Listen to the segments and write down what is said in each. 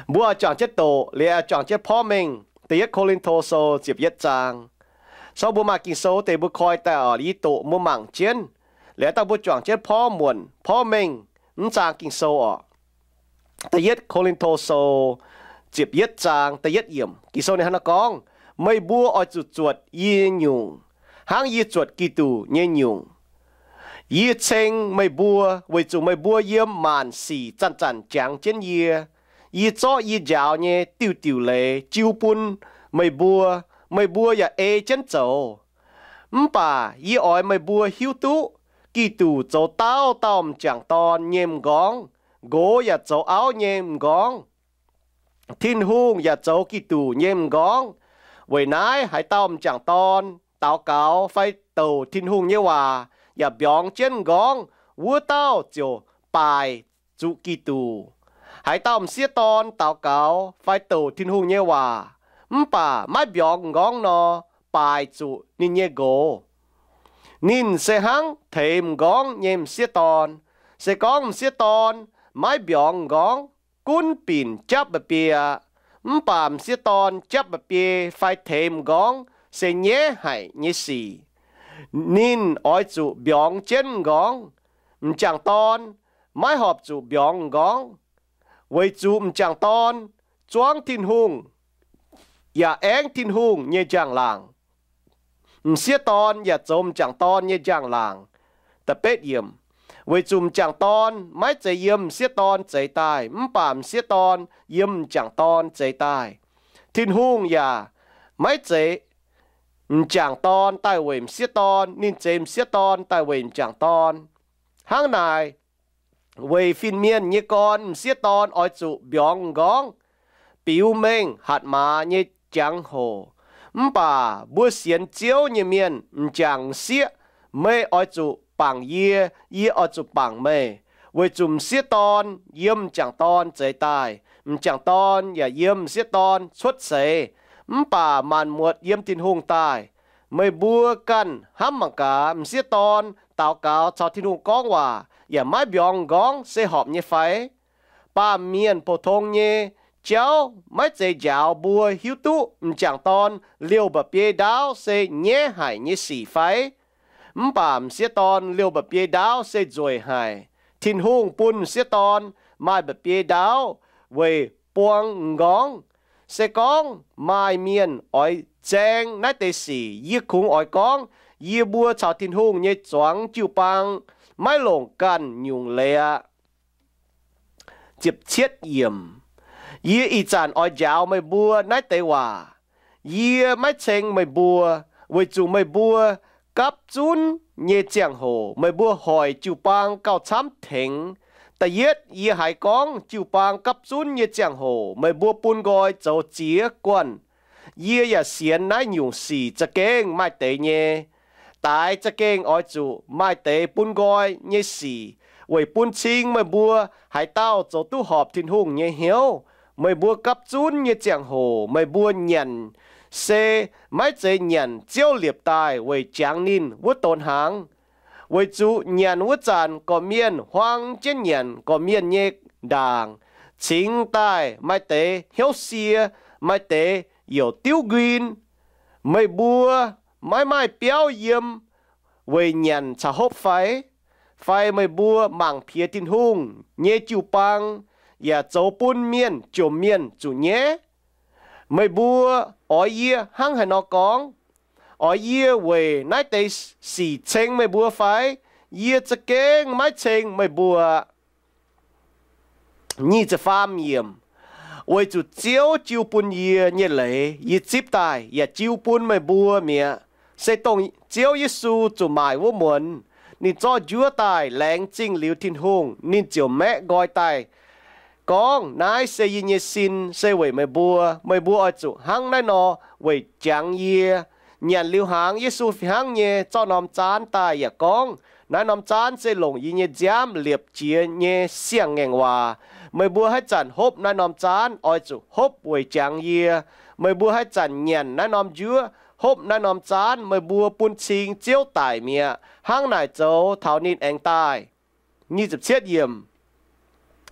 Mbuo oix juangc jienv doqc liuz oix juangc jienv porv mengh. Da'yietv Ko^lin^to Sou ziepc yietv zaang. Sou mbuo maaih Ging-Sou deix mbuo koi daaih oc, yie doqc mbuo mangc jienv. Liuz daaih mbuo juangc jienv porv muonc porv mengh mv zaang Ging-Sou oc. Da'yietv Ko^lin^to Sou ziepc yietv zaang da'yietv yiemc, Ging-Sou ninh hnangv naaiv gorngv, Meih mbuo oix zuqc zuotc yie nyei nyungc, hnangv yie zuotc Giduc nyei nyungc. Yie ceng meih mbuo weic zuqc meih mbuo yiem maanc sic zanc-zanc jangx jienv yie. Yie zorqv yie njaaux nyei diuh diuc leiz jiu bun meih mbuo, meih mbuo yaac ei jienv zoux. Mv baac yie oix meih mbuo hiuv duqv Giduc zoux dauh dauh m'jangc dorn nyei m'nqorngv, nqox yaac zoux auv nyei m'nqorngv. Tin-Hungh yaac zoux Giduc nyei m'nqorngv. Weic naaiv haaix dauh m'jangc dorn daux gaux fai douc Tin-Hungh nyei waac yaac mbiorngz jienv m'nqorngv, wuov dauh ziouc baaic zuqc Giduc. Haaix dauh m'sieqv dorn daux gaux fai douc Tin-Hungh nyei waac mv baac maiv mbiorngz m'nqorngv nor, baaic zuqc ninh nyei nqox. Ninh se hnangv teix m'nqorngv nyei m'sieqv dorn. Se gorngv m'sieqv dorn maiv mbiorngz m'nqorngv, gunv binc japv mba'biei aqv. Mv baac m'sieqv dorn japv mba'biei fai teix m'nqorngv se nyaiv haic nyei sic. Ninh oix zuqc mbiorngz jienv m'nqorngv. M'jangc dorn maiv horpc zuqc mbiorngz m'nqorngv, weic zuqc m'jangc dorn zuangv Tin-Hungh yaac aengv Tin-Hungh nyei njang-laangc. M'sieqv dorn yaac zoux m'jangc dorn nyei njang-laangc. Weic zuqc m'jangc dorn maiv zeiz yiem m'sieqv dorn zeix daaih, mv baac m'sieqv dorn yiem m'jangc dorn zeix daaih. Tin-Hungh yaac maiv zeiz m'jangc dorn daaih weic m'sieqv dorn, ninh zeix m'sieqv dorn daaih weic m'jangc dorn. Hnangv naaic, weic fin-mienh nyei gorn m'sieqv dorn oix zuqc mbiorngz m'nqorngv, biux mengh hatc maaz nyei jangx-hoc. Mv baac mbuo sienx Ziouv nyei mienh m'jangc m'sieqv, meih oix zuqc bangc yie, yie oix zuqc bangc meih, weic zuqc m'sieqv dorn yiem m'jangc dorn zeix daaih, m'jangc dorn yaac yiem m'sieqv dorn cuotv seix. Mv baac maanc muotc yiem Tin-Hungh daaih. Meih mbuo ganh hnamv mangc gaax, m'sieqv dorn daux gaux caux Tin-Hungh gorngv waac yaac maiv mbiorngz m'nqorngv se horpc nyei fai? Baamh mienh pou-tong nyei jauv maiv zeiz njaaux mbuo hiuv duqv m'jangc dorn liouh mba'biei ndaauv se nyaiv haic nyei sic fai? Mv baac m'sieqv dorn liouh mba'biei ndaauv se nzueic haic. Tin-Hungh bun m'sieqv dorn maaih mba'biei ndaauv weic buang m'nqorngv. Se gorngv maaih mienh oix nzaeng naaiv deix sic, yie kungx oix gorngv, yie mbuo caux Tin-Hungh nyei zuangx jiu-baang maiv longc ganh nyungc leiz aqv. Yie ih zanc oix njaaux meih mbuo naaiv deix waac. Yie maiv ceng meih mbuo, weic zuqc meih mbuo gapv zunv nyei ziangh hoc meih mbuo hoic jiu-baang gauh camv tengx. Da'yietv yie haiz gorngv jiu-baang gapv zunv nyei ziangh hoc meih mbuo bun nqoi zoux ziex guanh. Yie yaac sienx naaiv nyungc sic za'gengh maaih deix nyei. Daix za'gengh oix zuqc maaih deix bun nqoi nyei sic weic bun cing meih mbuo haaix dauh zoux duqv horpc Tin-Hungh nyei hnyouv. Meih mbuo gapv zunv nyei ziangh hoc meih mbuo nyanc se maiv zeiz nyanc Ziouv liepc daaih weic jangx ninh wuov donx hnaangx. Weic zuqc nyanc wuov zanc gorqv-mienh huaang jienv nyanc gorqv-mienh nyei ndaangc, cingx daaih maaih deix hnyouv sie, maaih deix youc diuv nquin. Meih mbuo maiv maaih biauv yiem weic nyanc caux hopv fai? Fai meih mbuo mangc piex Tin-Hungh nyei jiu-baang yaac zoux bun mienh jomc mienh zuqc nyaiv? Meih mbuo oix yie hnangv haaix nor gorngv? Oix yie weic naaiv deix sic ceng meih mbuo fai? Yie za'gengh maiv ceng meih mbuo. Weic zuqc Ziouv jiu bun yie nyei leiz yie zipv daaih yaac jiu bun meih mbuo mi'aqv. Se dongh Ziouv Yesu zuqc maaic wuov muonz ninh zorqv njuov daaih laengz zingh liuz Tin-Hungh, ninh ziouc maeqv nqoi daaih gorngv, Naaiv se yie nyei sin, se weic meih mbuo. Meih mbuo oix zuqc hnangv naaiv nor weic jangx yie. Nyanc liuz hnaangx, Yesu fih hnangv nyei zorqv norm zaanv daaih yaac gorngv, Naaiv norm zaanv se longc yie nyei nziaamv liepc jiez nyei siang-ngaengc waac. Meih mbuo haaix zanc hopv naaiv norm zaanv, oix zuqc hopv weic jangx yie. Meih mbuo haaix zanc nyanc naaiv norm njuov, hopv naaiv norm zaanv, meih mbuo bun cing Ziouv daic mi'aqv, hnangv naaic zoux taux ninh aengx daaih.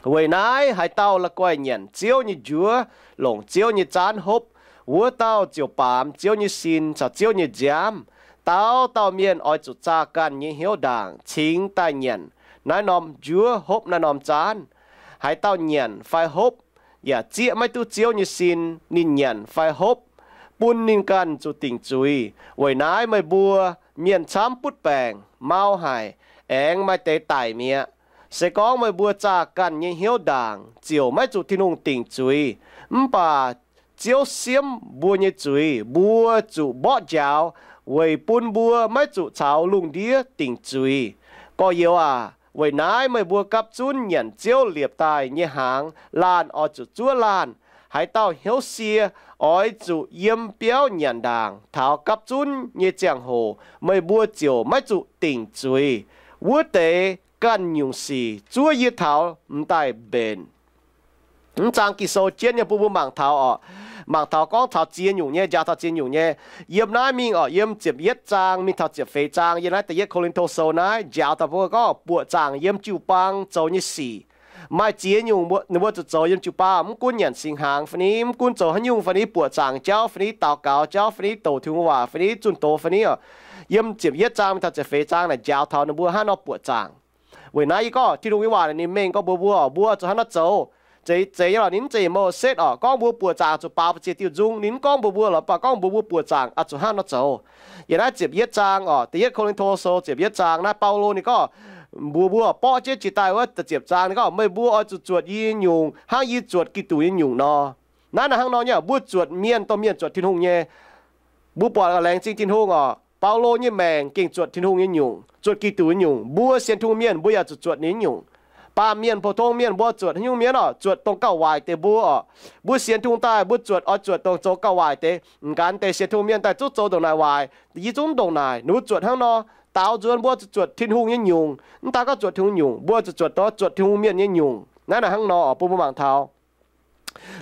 Weic naaiv haaix dauh la'guaih nyanc Ziouv nyei njuov, longc Ziouv nyei zaanv hopv, wuov dauh ziouc baamz Ziouv nyei sin caux Ziouv nyei nziaamv. Dauh dauh mienh oix zuqc zaah ganh nyei hnyouv ndaangc cingx daaih nyanc naaiv norm njuov, hopv naaiv norm zaanv. Haaix dauh nyanc fai hopv yaac zieqv maiv duqv Ziouv nyei sin, ninh nyanc fai hopv bun ninh ganh zuqc dingc zuiz. Weic naaiv meih mbuo mienh camv butv baengc, mau haic, aengx maaih deix daic mi'aqv. Se gorngv meih mbuo zaah ganh nyei hnyouv ndaangc, ziouc maiv zuqc Tin-Hungh dingc zuiz. Mv baac Ziouv siemv mbuo nyei zuiz, mbuo zuqc mborqv njaaux, weic bun mbuo maiv zuqc caux lungh ndiev dingc zuiz. Gorx-youz aac, weic naaiv meih mbuo gapv zunv nyanc Ziouv liepc daaih nyei hnaangx, laanh oix zuqc zuov laanh. Haaix dauh hnyouv sie, oix zuqc yiem biauv nyanc ndaangc. Taux gapv zunv nyei ziangh hoc meih mbuo ziouc maiv zuqc dingc zuiz. Wuov deix ganh nyungc sic zuov yie taux m'daaih mbenc. Mv zaang Ging-Sou jienv nyei bun mbuo mangc taux oc. Mangc taux gorngv taux ziex nyungc nyei, njaaux taux ziex nyungc nyei. Yiem naaiv mingh oc, yiem ziepc yietv zaang mingh taux ziepc feix zaang, yiem naaiv Da'yietv Ko^lin^to Sou naaiv njaaux taux mbuo gorngv buoqc zaangc yiem jiu-baang zoux nyei sic. Maaih ziex nyungc ninh mbuo zuqc zoux yiem jiu-baang, mv gunv nyanc singx hnaangx fai ni, mv gunv zoux haaix nyungc fai ni, buoqc zaangc jauv fai ni, daux gaux jauv fai ni, douc Tin-Hungh waac fai ni, zunh doz fai ni oc. Yiem ziepc yietv zaang mingh taux ziepc feix zaang naaic njaaux taux ninh mbuo hnangv nor buoqc zaangc. Weic naaiv yie gorngv Tin-Hungh nyei waac ninh mengh gorngv mbuox mbuo, mbuo zuqc hnangv nor zoux. Zeiz, zeiz nyei lorqc, ninh mv zeiz mouz setv oc. Gorngv mbuo buoqc zaangc zuqc baaux ziex diuh nzung, ninh mv gorngv mbuox mbuo lorqc, mv baac gorngv mbuox mbuo buoqc zaangc oix zuqc hnangv nor zoux. Yiem naaiv ziepc yietv zaang oc, Da'yietv Ko^lin^to Sou ziepc yietv zaang naaiv, Baulo ninh gorngv mbuox mbuo, borqv jienv jiex daaih wuov ziepc zaang ninh gorngv, meih mbuo oix zuqc zuotc yie nyei nyungc hnangv yie zuotc Giduc nyei nyungc nor. Naaiv naaic hnangv nor nyei, mbuo zuotc mienh dongh mienh zuotc Tin-Hungh nyei. Mbuo buatc laengz zingh Tin-Hungh oc, Baulo nyei maengc gengh zuotc Tin-Hungh nyei nyungc, zuotc Giduc nyei nyungc. Mbuo sienx Tin-Hungh mienh mbuo yaac zuqc zuotc ninh nyungc. Baamh mienh, pou tong mienh mbuo zuotc haaix nyungc mienh oc? Zuotc dongh gauh waaic deix mbuo oc. Mbuo sienx Tin-Hungh daaih mbuo zuotc, oix zuotc dongh zoux gauh waaic deix. M'gaanv deix sienx Tin-Hungh mienh daaih zungv zoux ndongc naaic waaic, yie zungv ndongc naaic. Ninh mbuo zuotc hnangv nor, daaux nzuonx mbuo zuqc zuotc Tin-Hungh nyei nyungc. Mv daan gorngv zuotc Tin-Hungh nyungc, mbuo zuqc zuotc dongh zuotc Tin-Hungh mienh nyei nyungc. Naaiv naaic hnangv nor oc, bun mbuo mangc taux.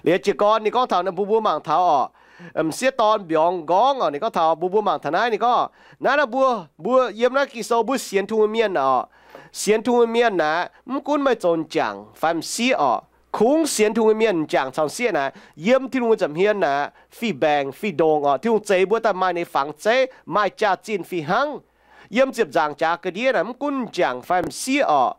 Liuz jiez gorn ninh gorngv taux, bun mbuo mangc taux oc, m'sieqv dorn mbiorngz m'nqorngv oc. Ninh gorngv taux, bun mbuo mangc taux naaiv ninh gorngv, naaiv naaiv mbuo, mbuo yiem naaiv Ging-Sou mbuo sienx Tin-Hungh mienh oc. Sienx Tin-Hungh mienh naaic, mv gunv meih zoux m'jangc fai m'sieqv oc, kungx sienx Tin-Hungh mienh m'jangc caux m'sieqv naaic, yiem Tin-Hungh nza'hmien naaic fih mbaengc fih ndongc oc. Tin-Hungh zeix mbuo daaih maaih ninh nyei fangx zeiv, maaih jaax-zinh fih hnangv. Yiem ziepc nzaangc jaax ga'ndiev naaic, mv gunv m'jangc fai m'sieqv oc,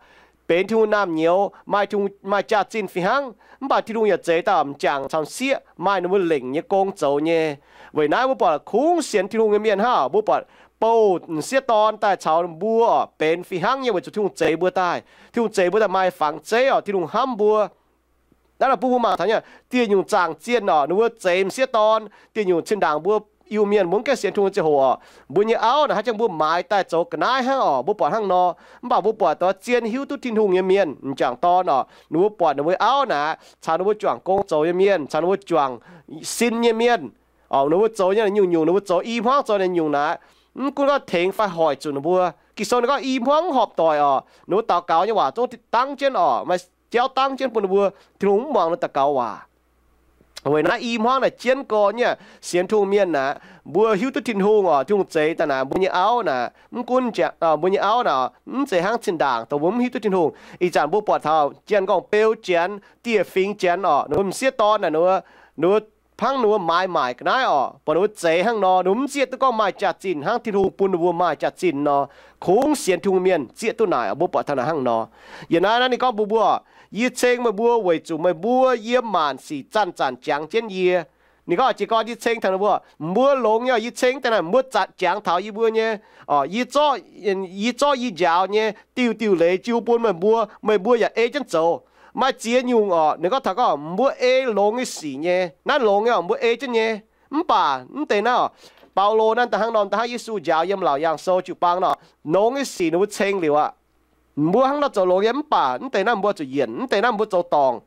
benx Tin-Hungh naamh nyouz, maaih, maaih jaax-zinh fih hnangv. Mv baac Tin-Hungh yaac zeix daaih m'jangc caux m'sieqv maaih ninh mbuo lengc nyei gong zoux nyei. Weic naaiv mbuo buatc kungx sienx Tin-Hungh nyei mienh hnangv oc, mbuo buatc bouh m'sieqv dorn daaih caux mbuo oc, benx fih hnangv nyei weic zuqc Tin-Hungh zeix mbuo daaih. Tin-Hungh zeix mbuo daaih maaih fangx zeiv oc. Tin-Hungh hnamv mbuo. Naaiv naaic bun mbuo mangc taux nyei, dieh nyungc zaangc zienh oc, ninh mbuo zeix m'sieqv dorn. Dieh nyungc zinh ndaangc mbuo Iu-Mienh mbuo mv gaengh sienx Tin-Hungh nyei ziangh hoc oc, mbuo nyei auv naaic hnangv jangx mbuo maaiz daaih zoux ga'naaiv hnangv oc, mbuo buatc hnangv nor. Mv baac mbuo buatc dongh zien hiuv duqv Tin-Hungh nyei mienh, m'jangc dorn oc, ninh mbuo buatc ninh mbuo auv naaic caux ninh mbuo juangc gong zoux nyei mienh, caux ninh mbuo juangc sin nyei mienh oc, ninh mbuo zoux nyei nyungc-nyungc, ninh mbuo zoux i hmuangv zoux nyei nyungc naaic, mv gunv gorngv tengx fai hoic zuqc ninh mbuo. Ging-Sou ninh gorngv i hmuangv mv horpc doic oc, ninh mbuo daux gaux nyei waac zungv dangv jienv oc, maaih jauv dangv jienv bun ninh mbuo, Tin-Hungh mv muangx ninh daux gaux waac. Weic naaiv i hmuangv naaic jienv gorx nyei sienx Tin-Hungh mienh naaic, mbuo hiuv duqv Tin-Hungh oc, Tin-Hungh zeix daaih naaic mbuo nyei auv naaic, mv gunv mbuo nyei auv naaic, mv zeiz hnangv zinh ndaangc dongh mbuo mv hiuv duqv Tin-Hungh. Ih zanc mbuo buatc taux janx-nqorngv beu janx, dieh fingx janx oc, ninh mbuo m'sieqv dorn naaic, ninh mbuo hnangv ninh mbuo maaiz maaic ga'naaiv oc, buatc ninh mbuo zeix hnangv nor, ninh mbuo mv zieqv duqv gorngv maaih jaax-zinh hnangv Tin-Hungh bun ninh mbuo maaih jaax-zinh nor. Kungx sienx Tin-Hungh mienh zieqv duqv naaic, mbuo buatc taux naaic hnangv nor. Yiem naaiv naaiv ninh gorngv mbuox mbuo, yie ceng meih mbuo weic zuqc meih mbuo yiem maanc sic zanc-zanc jangx jienv yie. Ninh gorngv jiez gorn yie ceng taux ninh mbuo, mbuo longx nyei, yie ceng daaih naaic, mbuo zatc jangx taux yie mbuo nyei, yie zorqv yie njaaux nyei diuh diuh leiz jiu bun meih mbuo, meih mbuo yaac ei jienv zoux. Maaih ziex nyungc oc, ninh gorngv taux gorngv mbuo ei longx nyei sic nyei. Naaiv longx nyei oc, mbuo ei jienv nyei. Mv baac mv deix naaiv oc, Baulo naaiv da'hnangv norm da'hnangv Yesu njaaux yiem Laauc Yaangh Sou jiu-baang nor, longx nyei sic ninh mbuo ceng liuz aqv. Mbuo hnangv nor zoux longx nyei, mv baac mv deix naaiv mbuo zuqc yienc, mv deix naaiv mbuo zoux dorngc.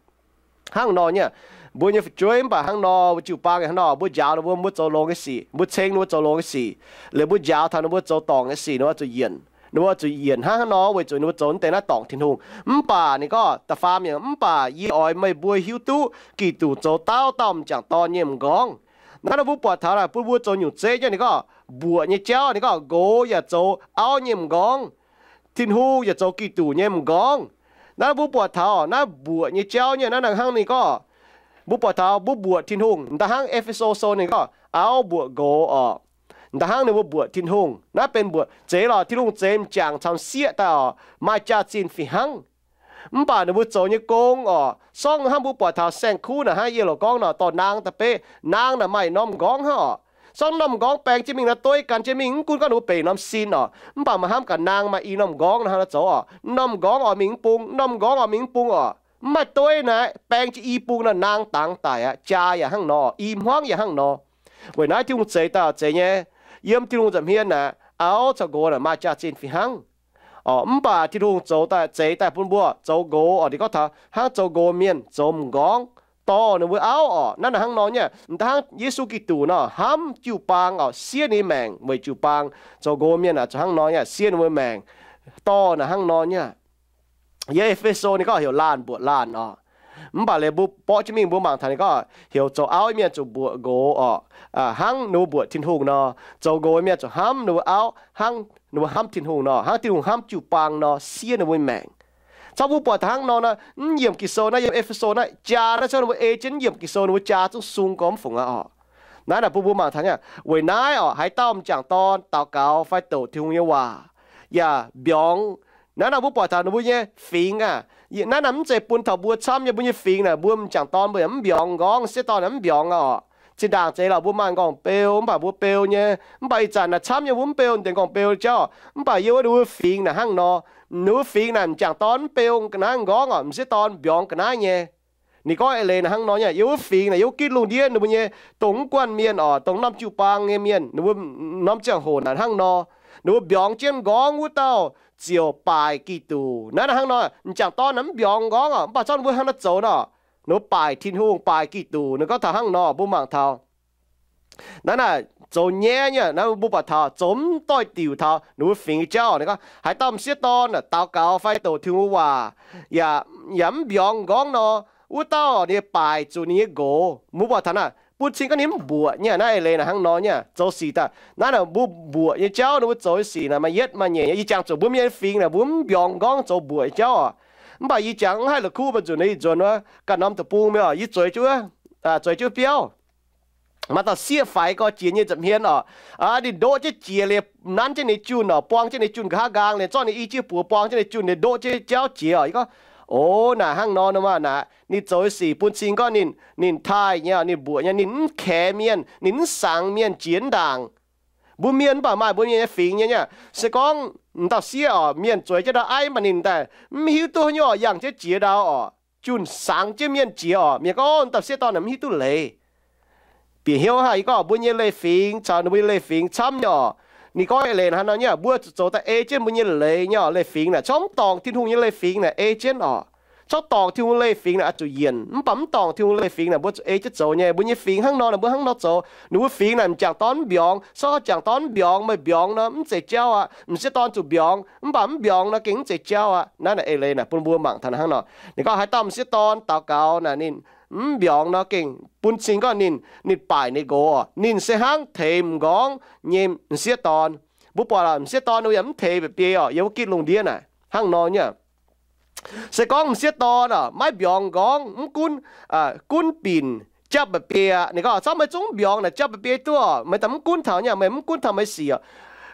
Hnangv nor nyei, mbuo nyei fu'jueiv mv baac hnangv nor, jiu-baang hnangv nor, mbuo njaaux ninh mbuo, mbuo zoux longx nyei sic, mbuo ceng ninh mbuo zoux longx nyei sic, liuz mbuo njaaux taux ninh mbuo zoux dorngc nyei sic, ninh mbuo zuqc yienc, ninh mbuo zuqc yienc hnangv hnangv nor weic zuqc ninh mbuo zoux mv deix naaiv dorngc Tin-Hungh. Mv baac ninh gorngv da'faam, mv baac yie oix meih mbuo hiuv duqv Giduc zoux dauh dauh m'jangc dorn nyei m'nqorngv. Naaiv nor mbuo buatc taux naaic bun mbuo zoux nyungc zeiv nyei, ninh gorngv mbuoqc nyei jauv, ninh gorngv nqox yaac zoux auv nyei m'nqorngv, Tin-Hungh yaac zoux Giduc nyei m'nqorngv. Naaiv mbuo buatc taux naaiv mbuoqc nyei jauv nyei naaiv hnangv ninh gorngv, mbuo buatc taux mbuo mbuoqc Tin-Hungh, m'daaih hnangv E^fe^so sou ninh gorngv auv mbuoqc nqox orqc. M'daaih hnangv ninh mbuo mbuoqc Tin-Hungh, naaiv benx mbuoqc zeiz lorqc. Tin-Hungh zeix m'jangc caux m'sieqv daaih orqc, maaih jaax-zinh fih hnangv. Mv baac ninh mbuo zoux nyei gong orqc, sorng hnangv mbuo buatc taux saeng-kuv naaic hnangv yie loc gorngv nor, dorh naang daaih beiv, naang naaic maaih norm m'nqorngv hnangv orqc. Sorng norm m'nqorngv baeng jienv mingh naaiv dueiv gan jienv mingh, mv gunv gorngv ninh mbuo benx norm sin orqc, mv baac maaih hnamv gaax naang maaih i norm m'nqorngv naaiv hnangv naaiv zoux orqc. Norm m'nqorngv orqc mingh mv bung, norm m'nqorngv orqc mingh mv bung orqc, mv maaih dueiv naaiv baeng jienv i bung nor, naang dangx daic aqv. Jaa yaac hnangv nor, i hmuangv yaac hnangv nor. Weic naaiv Tin-Hungh zeix daaih zeiz nyei, yiem Tin-Hungh nza'hmien naaic auv caux nqox naaic maaih jaax-zinh fih hnangv. Orqc, mv baac Tin-Hungh zoux daaih, zeix daaih bun mbuo zoux nqox orqc, ninh gorngv taux hnangv zoux nqox mienh zoux m'nqorngv dorh ninh mbuo auv orqc. Naaiv naaic hnangv nor nyei, m'daaih hnangv Yesu Giduc nor hnamv jiu-baang orqc, siev ninh maengc weic jiu-baang. Zoux nqox mienh naaic zuqc hnangv nor nyei, siev ninh mbuo maengc dorh naaic hnangv nor nyei. Yiem E^fe^so ninh gorngv heuc laanh mbuoqc laanh orqc. Mv baac liuz mbuo borqv jienv mingh mbuo mangc taux ninh gorngv heuc zoux auv mienh zuqc mbuoqc nqox orqc, hnangv ninh mbuo mbuoqc Tin-Hungh nor. Zoux nqox mienh zuqc hnamv ninh mbuo auv hnangv ninh mbuo hnamv Tin-Hungh nor, hnangv Tin-Hungh hnamv jiu-baang nor, siev ninh mbuo maengc. Caux mbuo buatc taux hnangv nor naaiv, mv yiemc Ging-Sou naaiv, yiem E^fe^so naaiv jaa naaiv, caux ninh mbuo ei jienv mv yiemc Ging-Sou ninh mbuo jaa zungv sung gormx fungc aqv orqc. Naaiv naaic bun mbuo mangc taux nyei, weic naaiv orqc, haaix dauh m'jangc dorn daux gaux fai doqc Tin-Hungh nyei waac yaac mbiorngz, naaiv naaic mbuo buatc taux ninh mbuo nyei fingx aqv. Naaiv naaic mv zeiz bun taux mbuo camv nyei, mbuo nyei fingx naaic mbuo m'jangc dorn mbuo yaac mv mbiorngz nqorngv, m'sieqv dorn yaac mv mbiorngz aqv orqc. Zinh ndaangc zeiz lorqc mbuo maaih m'nqorngv beu, mv baac mbuo beu nyei. Mv baac ih zanc naaic camv nyei mbuo mv beu deix m'nqorngv beu jauv. Mv baac yiem wuov ninh mbuo fingx naaic hnangv nor, ninh mbuo fingx naaic m'jangc dorn mv beu ga'naaiv nqorngv orqc, m'sieqv dorn mbiorngz ga'naaiv nyei. Ninh gorngv eix leiz naaic hnangv nor nyei, yiem wuov fingx naaic, yiem wuov gitv lungh ndiev ninh mbuo nyei dongh mv guanh mienh orqc, dongh norm jiu-baang nyei mienh, ninh mbuo norm ziangh hoc naaic hnangv nor, ninh mbuo mbiorngz jienv nqorngv wuov dauh ziouc baaic Giduc. Naaiv naaic hnangv nor, m'jangc dorn naaic mv mbiorngz nqorngv orqc, mv baac zorqv ninh mbuo hnangv naaiv zoux nor, ninh mbuo baaic Tin-Hungh, baaic Giduc. Ninh gorngv taux hnangv nor, mbuo mangc taux naaiv naaic zoux nyaiv nyei, naaiv mbuo buatc taux zoux mv doix-diuc taux ninh mbuo fingx nyei jauv. Ninh gorngv haaix dauh m'sieqv dorn daux gaux fai doqc Tin-Hungh waac yaac mv mbiorngz nqorngv nor, wuov dauh ninh baaic zuqc ninh nyei nqox. Mbuo buatc taux naaic bun cing gorngv ninh mv mbuoqc nyei. Naaiv eix leiz naaic hnangv nor nyei, zoux sic daaih naaiv naaic mbuo mbuoqc nyei jauv, ninh mbuo zoux sic naaic maaih yietv maaih nyeic nyei. Yie jangx zuqc mbuo mienh fingx naaic mbuo mv mbiorngz nqorngv zoux mbuoqc nyei jauv orqc. Mv baac yie jangx mv haih la'kuqv, mv baac nzunc naaiv yie nzuonx wuov ganh norm deic-bung mienh orqc, yie zueiz jienv wuov biauv, maaih dauh sieqv faix gorx jiex nyei nza'hmien orqc. Ninh ndoqv jienv jiex liuz nanv jienv ninh junh orqc, buang jienv ninh junh nqa'haav nqaang liuz zorqv ninh i jiex buoz buang jienv ninh junh liuz ndoqv jienv jauv jiex orqc. Yie gorngv, o, naaic hnangv nor nor maah naaic, ninh zoux sic bun cing gorngv ninh, ninh taaih nyei, ninh mbuoqc nyei, ninh mv kaex mienh, ninh mv sangx mienh jiex ndaangc. Mbuo mienh mv baac maaih mbuo mienh nyei fingx nyei, nyei. Se gorngv m'dauh sieqv orqc, mienh zueiz jienv ndau aiv mv baac ninh daaih mv hiuv duqv haaix nyungc orqc, yangh jienv jiex ndau orqc, junh sangx jienv mienh jiex orqc. Mienh gorngv, o, m'dauh sieqv dorn naaic mv hiuv duqv leiz. Bieqc hnyouv haic, yie gorngv mbuo nyei leiz-fingx caux ninh mbuo nyei leiz-fingx camv nyei orqc. Ninh gorngv eix leiz hnangv nor nyei, mbuo zuqc zoux daaih ei jienv mbuo nyei leiz nyei orqc. Leiz-fingx naaic, zorqv mv dorngc Tin-Hungh nyei leiz-fingx naaic ei jienv orqc. Zorqv dorngc Tin-Hungh leiz-fingx naaic oix zuqc yienc, mv baac mv dorngc Tin-Hungh leiz-fingx naaic mbuo zuqc ei jienv zoux nyei. Mbuo nyei fingx hnangv nor naaic mbuo hnangv nor zoux. Ninh mbuo fingx naaic m'jangc dorn mv mbiorngz, sorng m'jangc dorn mv mbiorngz, meih mbiorngz nor mv zeiz jauv aqv. M'sieqv dorn zuqc mbiorngz, mv baac mv mbiorngz nor gengh mv zeiz jauv aqv. Naaiv naaic eix leiz naaic bun mbuo mangc taux hnangv nor. Ninh gorngv haaix dauh m'sieqv dorn daux gaux naaic ninh mv mbiorngz nor gengh bun cing gorngv ninh, ninh baaic ninh nqox orqc. Ninh se hnangv teix m'nqorngv nyei m'sieqv dorn. Mbuo buatc lorqc, m'sieqv dorn ninh yaac mv teix mba'biei orqc, yiem wuov gitv lungh ndiev naaic hnangv nor nyei. Se gorngv m'sieqv dorn orqc maiv mbiorngz nqorngv, mv gunv, gunv binc japv mba'biei aqv. Ninh gorngv, camv meih zungv mbiorngz naaic japv mba'biei duqv orqc, meih daaih mv gunv taux nyei, meih mv gunv taux meih sic orqc.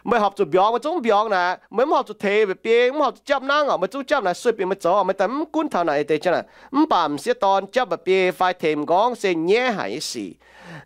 Meih horpc zuqc mbiorngz meih zungv mbiorngz naaic, meih mv horpc zuqc teix mba'biei, mv horpc zuqc japv nangv orqc, meih zungv japv naaic sueih bieqc meih zoux, meih daaih mv gunv taux naaic deix jan naaic. Mv baac m'sieqv dorn japv mba'biei fai teix m'nqorngv se nyaiv haic nyei sic.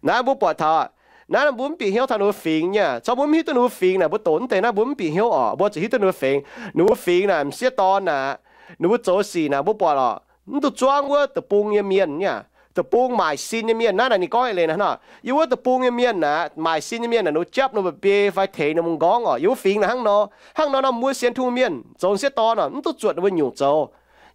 Naaiv mbuo buatc taux aqv. Naaiv mbuo mv bieqc hnyouv taux ninh mbuo fingx nyei. Caux mbuo mv hiuv duqv ninh mbuo fingx naaic, mbuo doqc mv deix naaiv mbuo mv bieqc hnyouv orqc. Mbuo zuqc hiuv duqv ninh mbuo fingx, ninh mbuo fingx naaic, m'sieqv dorn naaic, ninh mbuo zoux sic naaic, mbuo buatc lorqc, mv duqv zuangv wuov deic-bung nyei mienh nyei. Deic-bung maaic sin nyei mienh, naaiv naaic ninh gorngv eix leiz naaic hnangv nor, yiem wuov deic-bung nyei mienh naaic, maaic sin nyei mienh naaic, ninh mbuo japv ninh mbuo mba'biei fai teix ninh mbuo m'nqorngv orqc. Yiem wuov fingx naaic hnangv nor. Hnangv nor nor, mbuo sienx Tin-Hungh mienh zoux m'sieqv dorn orqc, mv duqv zuotc ninh mbuo nyungc zoux.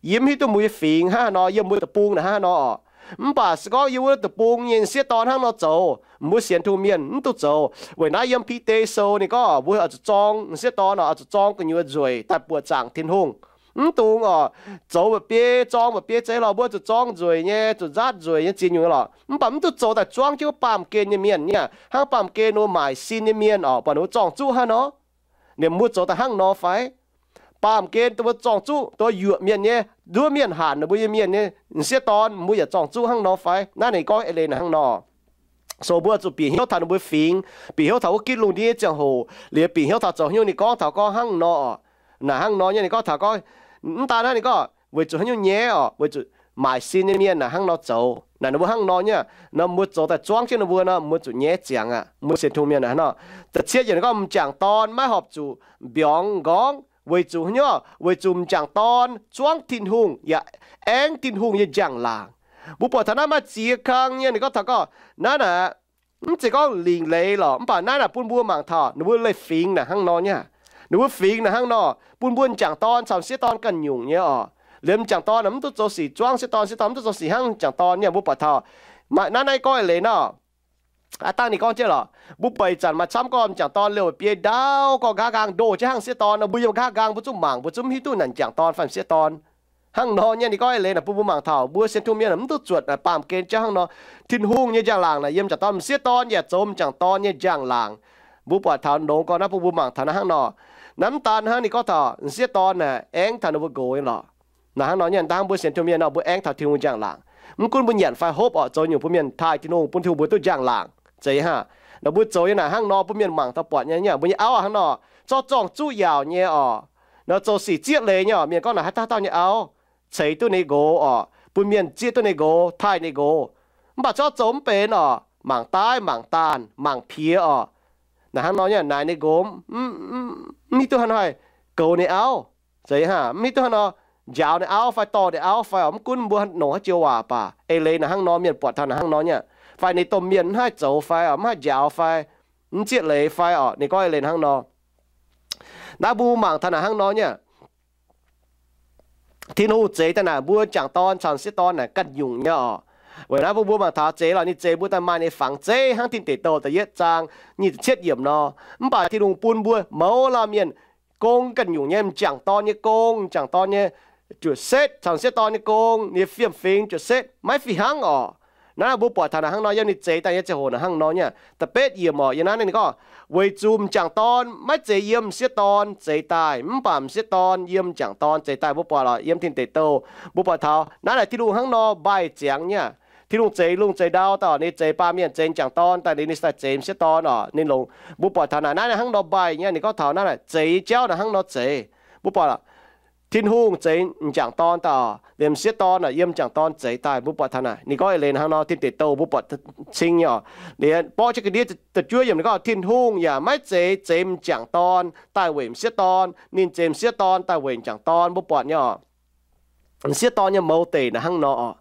Yie mv hiuv duqv mbuo nyei fingx hnangv haaix nor, yiem mbuo deic-bung naaic hnangv haaix nor orqc. Mv baac se gorngv yiem wuov deic-bung nyei m'sieqv dorn hnangv nor zoux, mbuo sienx Tin-Hungh mienh mv duqv zoux. Weic naaiv yiem Bide Sou ninh gorngv mbuo oix zuqc zorng m'sieqv dorn orqc, oix zuqc zorng gu'nyuoz nzueic daaih buoqc zaangc Tin-Hungh. Mv dungx orqc, zoux mba'biei, zorng mba'biei zeiz lorqc, mbuo zuqc zorng nzueic nyei, zuqc nzaatv nzueic nyei, ziex nyungc nyei lorqc. Mv baac mv duqv zoux daaih zuangv jienv wuov baamh gen nyei mienh nyei, hnangv baamh gen ninh mbuo maaic sin nyei mienh orqc, buatc ninh mbuo zorng-zuqv hnangv nor. Ninh mbuo zoux daaih hnangv nor fai? baamh gen dongh mbuo zorng-zuqv, dongh yuoqc mienh nyei, nduov mienh hanc ninh mbuo nyei mienh nyei m'sieqv dorn, mbuo yaac zorng-zuqv hnangv nor fai? Naaiv ninh gorngv eix leiz naaic hnangv nor. So mbuo zuqc bieqc hnyouv taux ninh mbuo fingx, bieqc hnyouv taux wuov gitv lungh ndiev nyei ziangh hoc, liuz bieqc hnyouv taux zoux haaix nyungc ninh gorngv taux gorngv hnangv nor oc. Naaic hnangv nor nyei ninh gorngv taux gorngv, mv daan hnangv ninh gorngv weic zuqc haaix nyungc nyaiv oc, weic zuqc maaic sin nyei mienh naaic hnangv nor zoux. Naaic ninh mbuo hnangv nor nyei, nor mbuo zoux daaih zuangv jienv ninh mbuo nor, mbuo zuqc nyaiv ziangx aqv. Mbuo sienx Tin-Hungh mienh naaic hnangv nor. Da'cietv yiemc ninh gorngv m'jangc dorn maiv horpc zuqc mbiorngz nqorngv weic zuqc haaix nyungc, weic zuqc m'jangc dorn zuangv Tin-Hungh yaac aengv Tin-Hungh nyei njang-laangc. Mbuo buatc taux naaiv maaih ziex kang nyei ninh gorngv taux gorngv naaiv naaic, mv zeiz gorngv lingc leiz lorqc, mv baac naaiv naaic bun mbuo mangc taux ninh mbuo leiz fingx naaic hnangv nor nyei. Ninh mbuo fingx naaic hnangv nor bun mbuo m'jangc dorn caux m'sieqv dorn ganh nyungc nyei oc. Liemh m'jangc dorn naaic mv duqv zoux sic zuangv m'sieqv dorn, m'sieqv dorn mv duqv zoux sic hnangv m'jangc dorn nyei. Mbuo buatc taux maaih naaiv naaiv gorngv eix leiz nor, aav dangh ninh gorngv jienv lorqc, mbuo buatc ih zanc maaih camv gorngv m'jangc dorn liouh biei ndau gorngv nqa'haav nqaang ndoh jienv hnangv m'sieqv dorn nor, mbuo yiem nqa'haav nqaang mbuo zungv mangc, mbuo zungv mv hiuv duqv naaic m'jangc dorn fai m'sieqv dorn. Hnangv nor nyei ninh gorngv eix leiz naaic bun mbuo mangc taux mbuo sienx Tin-Hungh mienh mv duqv zuotc naaic baamh gen jauv hnangv nor. Tin-Hungh nyei njang-laangc naaic yiem m'jangc dorn, m'sieqv dorn yaac zoux m'jangc dorn nyei njang-laangc. Mbuo buatc taux longx gorngv naaiv bun mbuo mangc taux naaiv hnangv nor. Naaiv mv daan hnangv ninh gorngv taux m'sieqv dorn naaic aengv taux ninh mbuo nqox nyei lorqc. Naaic hnangv nor nyei, dangh mbuo sienx Tin-Hungh mienh nor mbuo aengv taux Tin-Hungh njang-laangc. Mv gunv mbuo nyanc fai hopv oc, zoux nyungc bun mienh taaih Tin-Hungh, bun Tin-Hungh mbuo duqv njang-laangc. Zeiz hnangv nor mbuo zoux nyei naaic hnangv nor bun mienh mangc taux buatc nyei, mbuo nyei auv hnangv nor, zorqv zorng-zuqv yaauc nyei oc. Nor zoux sic zieqv leiz nyei oc, mienh gorngv naaic haaix dauh haaix dauh nyei auv ceix duqv ninh nqox oc, bun mienh zieqv duqv ninh nqox, taaih ninh nqox. Mv baac zorqv zoux mv benx oc, mangc daaih mangc daanh mangc piex oc. Naaic hnangv nor nyei naaic ninh nqox mv hiuv duqv hnangv haaix goux ninh auv. Zeiz hnangv mv hiuv duqv hnangv nor njaaux ninh auv fai dorh ninh auv fai oc, mv gunv mbuo nongc haaix joux waac baac eix leiz naaic hnangv nor mienh buatc taux naaic hnangv nor nyei. Fai ninh domh mienh mv haih zoux fai oc, mv haih njaaux fai mv zieqv leiz fai oc, ninh gorngv eix leiz naaic hnangv nor. Naaiv mbuo mangc taux naaic hnangv nor nyei. Tin-Hungh zeix daaih naaic mbuo m'jangc dorn caux m'sieqv dorn naaic ganh nyungc nyei oc. Weic naaiv bun mbuo mangc taux zeix lorqc, ninh zeix mbuo daaih maaih ninh fangx zeiv hnangv Tin Deic Douh da'yietv zaang nyic ziepc cietv yiemc nor. Mv baac Tin-Hungh bun mbuo mouz laanh mienh gong ganh nyungc nyei, m'jangc dorn nyei gong, m'jangc dorn nyei juoqc setv caux m'sieqv dorn nyei gong, ninh nyei fiem-fingx juoqc setv maiv fih hnangv oc. Naaiv mbuo buatc taux naaic hnangv nor, yiem ninh zeix daaih nyei ziangh hoc naaic hnangv nor nyei. Da'betv yiemc oc, yiem naaiv ninh gorngv, weic zuqc m'jangc dorn maiv zeiz yiem m'sieqv dorn zeix daaih, mv baac m'sieqv dorn yiem m'jangc dorn zeix daaih. Mbuo buatc lorqc, yiem Tin Deic Douh mbuo buatc taux naaiv naaic Tin-Hungh hnangv nor mbaih ziangx nyei. Tin-Hungh zeix lungh zeix ndau daaih, ninh zeix baamh mienh, zeix m'jangc dorn daaih, liuz ninh daaih zeix m'sieqv dorn oc. Ninh longc, mbuo buatc taux naaic naaiv hnangv nor mbaih nyei. Ninh gorngv taux naaiv naaic zeix nyei jauv naaic hnangv nor zeix. Mbuo buatc Tin-Hungh zeix m'jangc dorn daaih oc, liemh m'sieqv dorn naaic yiem m'jangc dorn zeix daaih. Mbuo buatc taux naaic ninh gorngv eix leiz hnangv nor, Tin Deic Douh mbuo buatc cing nyei oc. Liuz borqv jienv ga'ndiev da'juov yiemc ninh gorngv, Tin-Hungh yaac maiv zeix zeix m'jangc dorn daaih weic m'sieqv dorn. Ninh zeix m'sieqv dorn daaih weic m'jangc dorn. Mbuo buatc nyei oc, m'sieqv dorn nyei mouz deic naaic hnangv nor oc.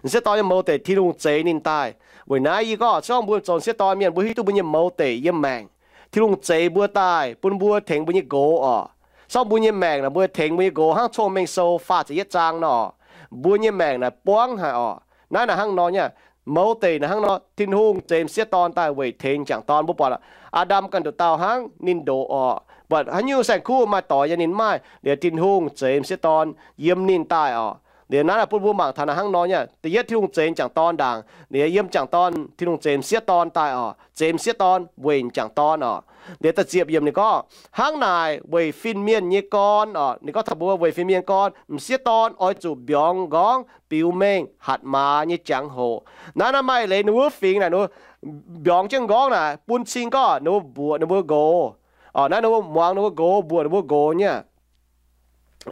M'sieqv dorn nyei mouz deic Tin-Hungh zeix ninh daaih. Weic naaiv yie gorngv, se gorngv mbuo zoux m'sieqv dorn mienh, mbuo hiuv duqv mbuo nyei mouz deic yiem maengc. Tin-Hungh zeix mbuo daaih bun mbuo tengx mbuo nyei nqox oc. Se gorngv mbuo nyei maengc naaic, mbuo tengx mbuo nyei nqox hnangv Cong-Mengh Sou faah ziepc yietv zaang nor, mbuo nyei maengc naaic buangv haic oc. Naaiv naaic hnangv nor nyei. Mouz deic naaic hnangv nor, Tin-Hungh zeix m'sieqv dorn daaih weic tengx m'jangc dorn. Mbuo buatc lorqc, Aa^ndam ganh nduqc dauh hnangv ninh ndoqc oc, buatc haaix nyungc saeng-kuv maaih doix yaac ninh maiv maaih. Liuz Tin-Hungh zeix m'sieqv dorn yiem ninh daaih oc. Liuz naaiv naaic bun mbuo mangc taux naaic hnangv nor nyei. Da'yietv Tin-Hungh zeix m'jangc dorn ndaangc, liuz yiem m'jangc dorn Tin-Hungh zeix m'sieqv dorn daaih oc. Zeix m'sieqv dorn weic m'jangc dorn oc. Liuz da'ziepc yiemc ninh gorngv, Hnangv naaic weic fin-mienh nyei gorn oc, ninh gorngv taux mbuo weic fin-mienh gorn, m'sieqv dorn oix zuqc mbiorngz nqorngv biux mengh hatc maaz nyei jangx-hoc. Naaiv naaiv maaih leiz ninh wuov fingx naaic, ninh mbiorngz jienv nqorngv naaic bun cing gorngv ninh mbuo mbuoqc ninh mbuo nqox. Naaiv ninh mbuo muangx ninh mbuo nqox, mbuoqc ninh mbuo nqox nyei.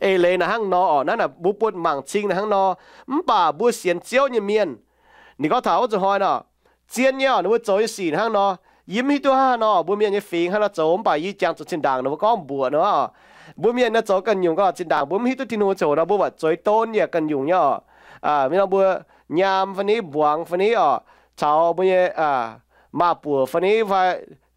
Eix leiz naaic hnangv nor oc. Naaiv naaic mbuo buatc mangc cing naaic hnangv nor. Mv baac mbuo sienx Ziouv nyei mienh, ninh gorngv taux wuov zuqc hnoi nor, zien nyei oc, ninh mbuo zoux nyei sic hnangv nor, yie mv hiuv duqv hnangv nor mbuo mienh nyei fingx hnangv nor zoux, mv baac yie jangx zuqc zinh ndaangc ninh mbuo gorngv mbuoqc nor. Mbuo mienh naaiv zoux ganh nyungc gorngv zinh ndaangc mbuo mv hiuv duqv Tin-Hungh ziouc nor, mbuo buatc zueiz donv yaac ganh nyungc nyei oc. Mbuo nyaam fai ni, mbuangz fai ni oc, caux mbuo nyei maaz-buoc fai ni fai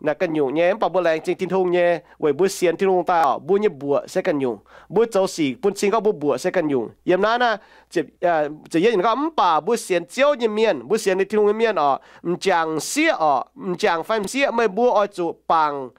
naaic ganh nyungc nyei, mv baac mbuo laengz zingh Tin-Hungh nyei weic mbuo sienx Tin-Hungh daaih oc, mbuo nyei mbuoqc se ganh nyungc. Mbuo zoux sic bun cing gorngv mbuo mbuoqc se ganh nyungc. Yiem naaiv naaiv ziepc yietv gorngv, mv baac mbuo sienx Ziouv nyei mienh, mbuo sienx ninh Tin-Hungh nyei mienh oc, m'jangc m'sieqv oc, m'jangc fai m'sieqv, meih mbuo oix zuqc bangc,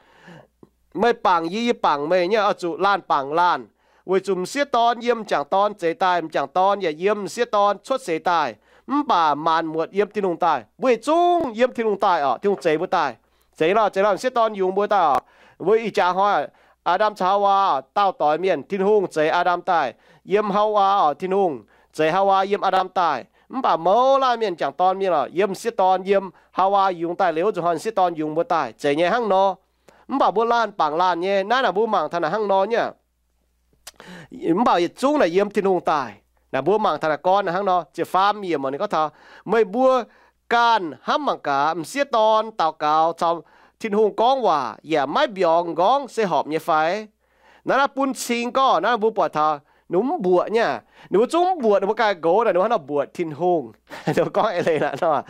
meih bangc yie, yie bangc meih nyei, oix zuqc laanh bangc laanh. Weic zuqc m'sieqv dorn yiem m'jangc dorn zeix daaih, m'jangc dorn yaac yiem m'sieqv dorn cuotv seix daaih. Mv baac maanc muotc yiem Tin-Hungh daaih. Mbuo yietc zungv yiem Tin-Hungh daaih oc. Tin-Hungh zeix mbuo daaih. Zeix lorh, zeix lorh m'sieqv dorn yungz mbuo daaih oc. Mbuo ih jaax hnoi Aa^ndam caux Haawaa oc, daauh doix mienh, Tin-Hungh zeix Aa^ndam daaih yiem Haawaa oc. Tin-Hungh zeix Haawaa yiem Aa^ndam daaih. Mv baac mouz laanh mienh m'jangc dorn mienh oc, yiem m'sieqv dorn, yiem Haawaa yungz daaih liuz, zuqc hnoi m'sieqv dorn yungz mbuo daaih, zeiz nyei hnangv nor. Mv baac mbuo laanh bangc laanh nyei. Naaiv naaic mbuo mangc taux naaic hnangv nor nyei. Mv baac yietc zungv naaic yiem Tin-Hungh daaih. Naaic mbuo mangc taux naaic gorn naaic hnangv nor, ziepc faam yiemc oc, ninh gorngv taux, meih mbuo ganh hnamv mangc gaax, m'sieqv dorn daux gaux caux Tin-Hungh gorngv waac yaac maiv mbiorngz m'nqorngv se horpc nyei fai? Naaiv naaiv bun cing gorngv naaiv mbuo buatc taux ninh mbuo mv mbuoqc nyei. Ninh mbuo zungv mv mbuoqc ninh mbuo ganh nqox naaic, ninh mbuo hnangv nor mbuoqc Tin-Hungh. Ninh mbuo gorngv eix leiz naaic nor,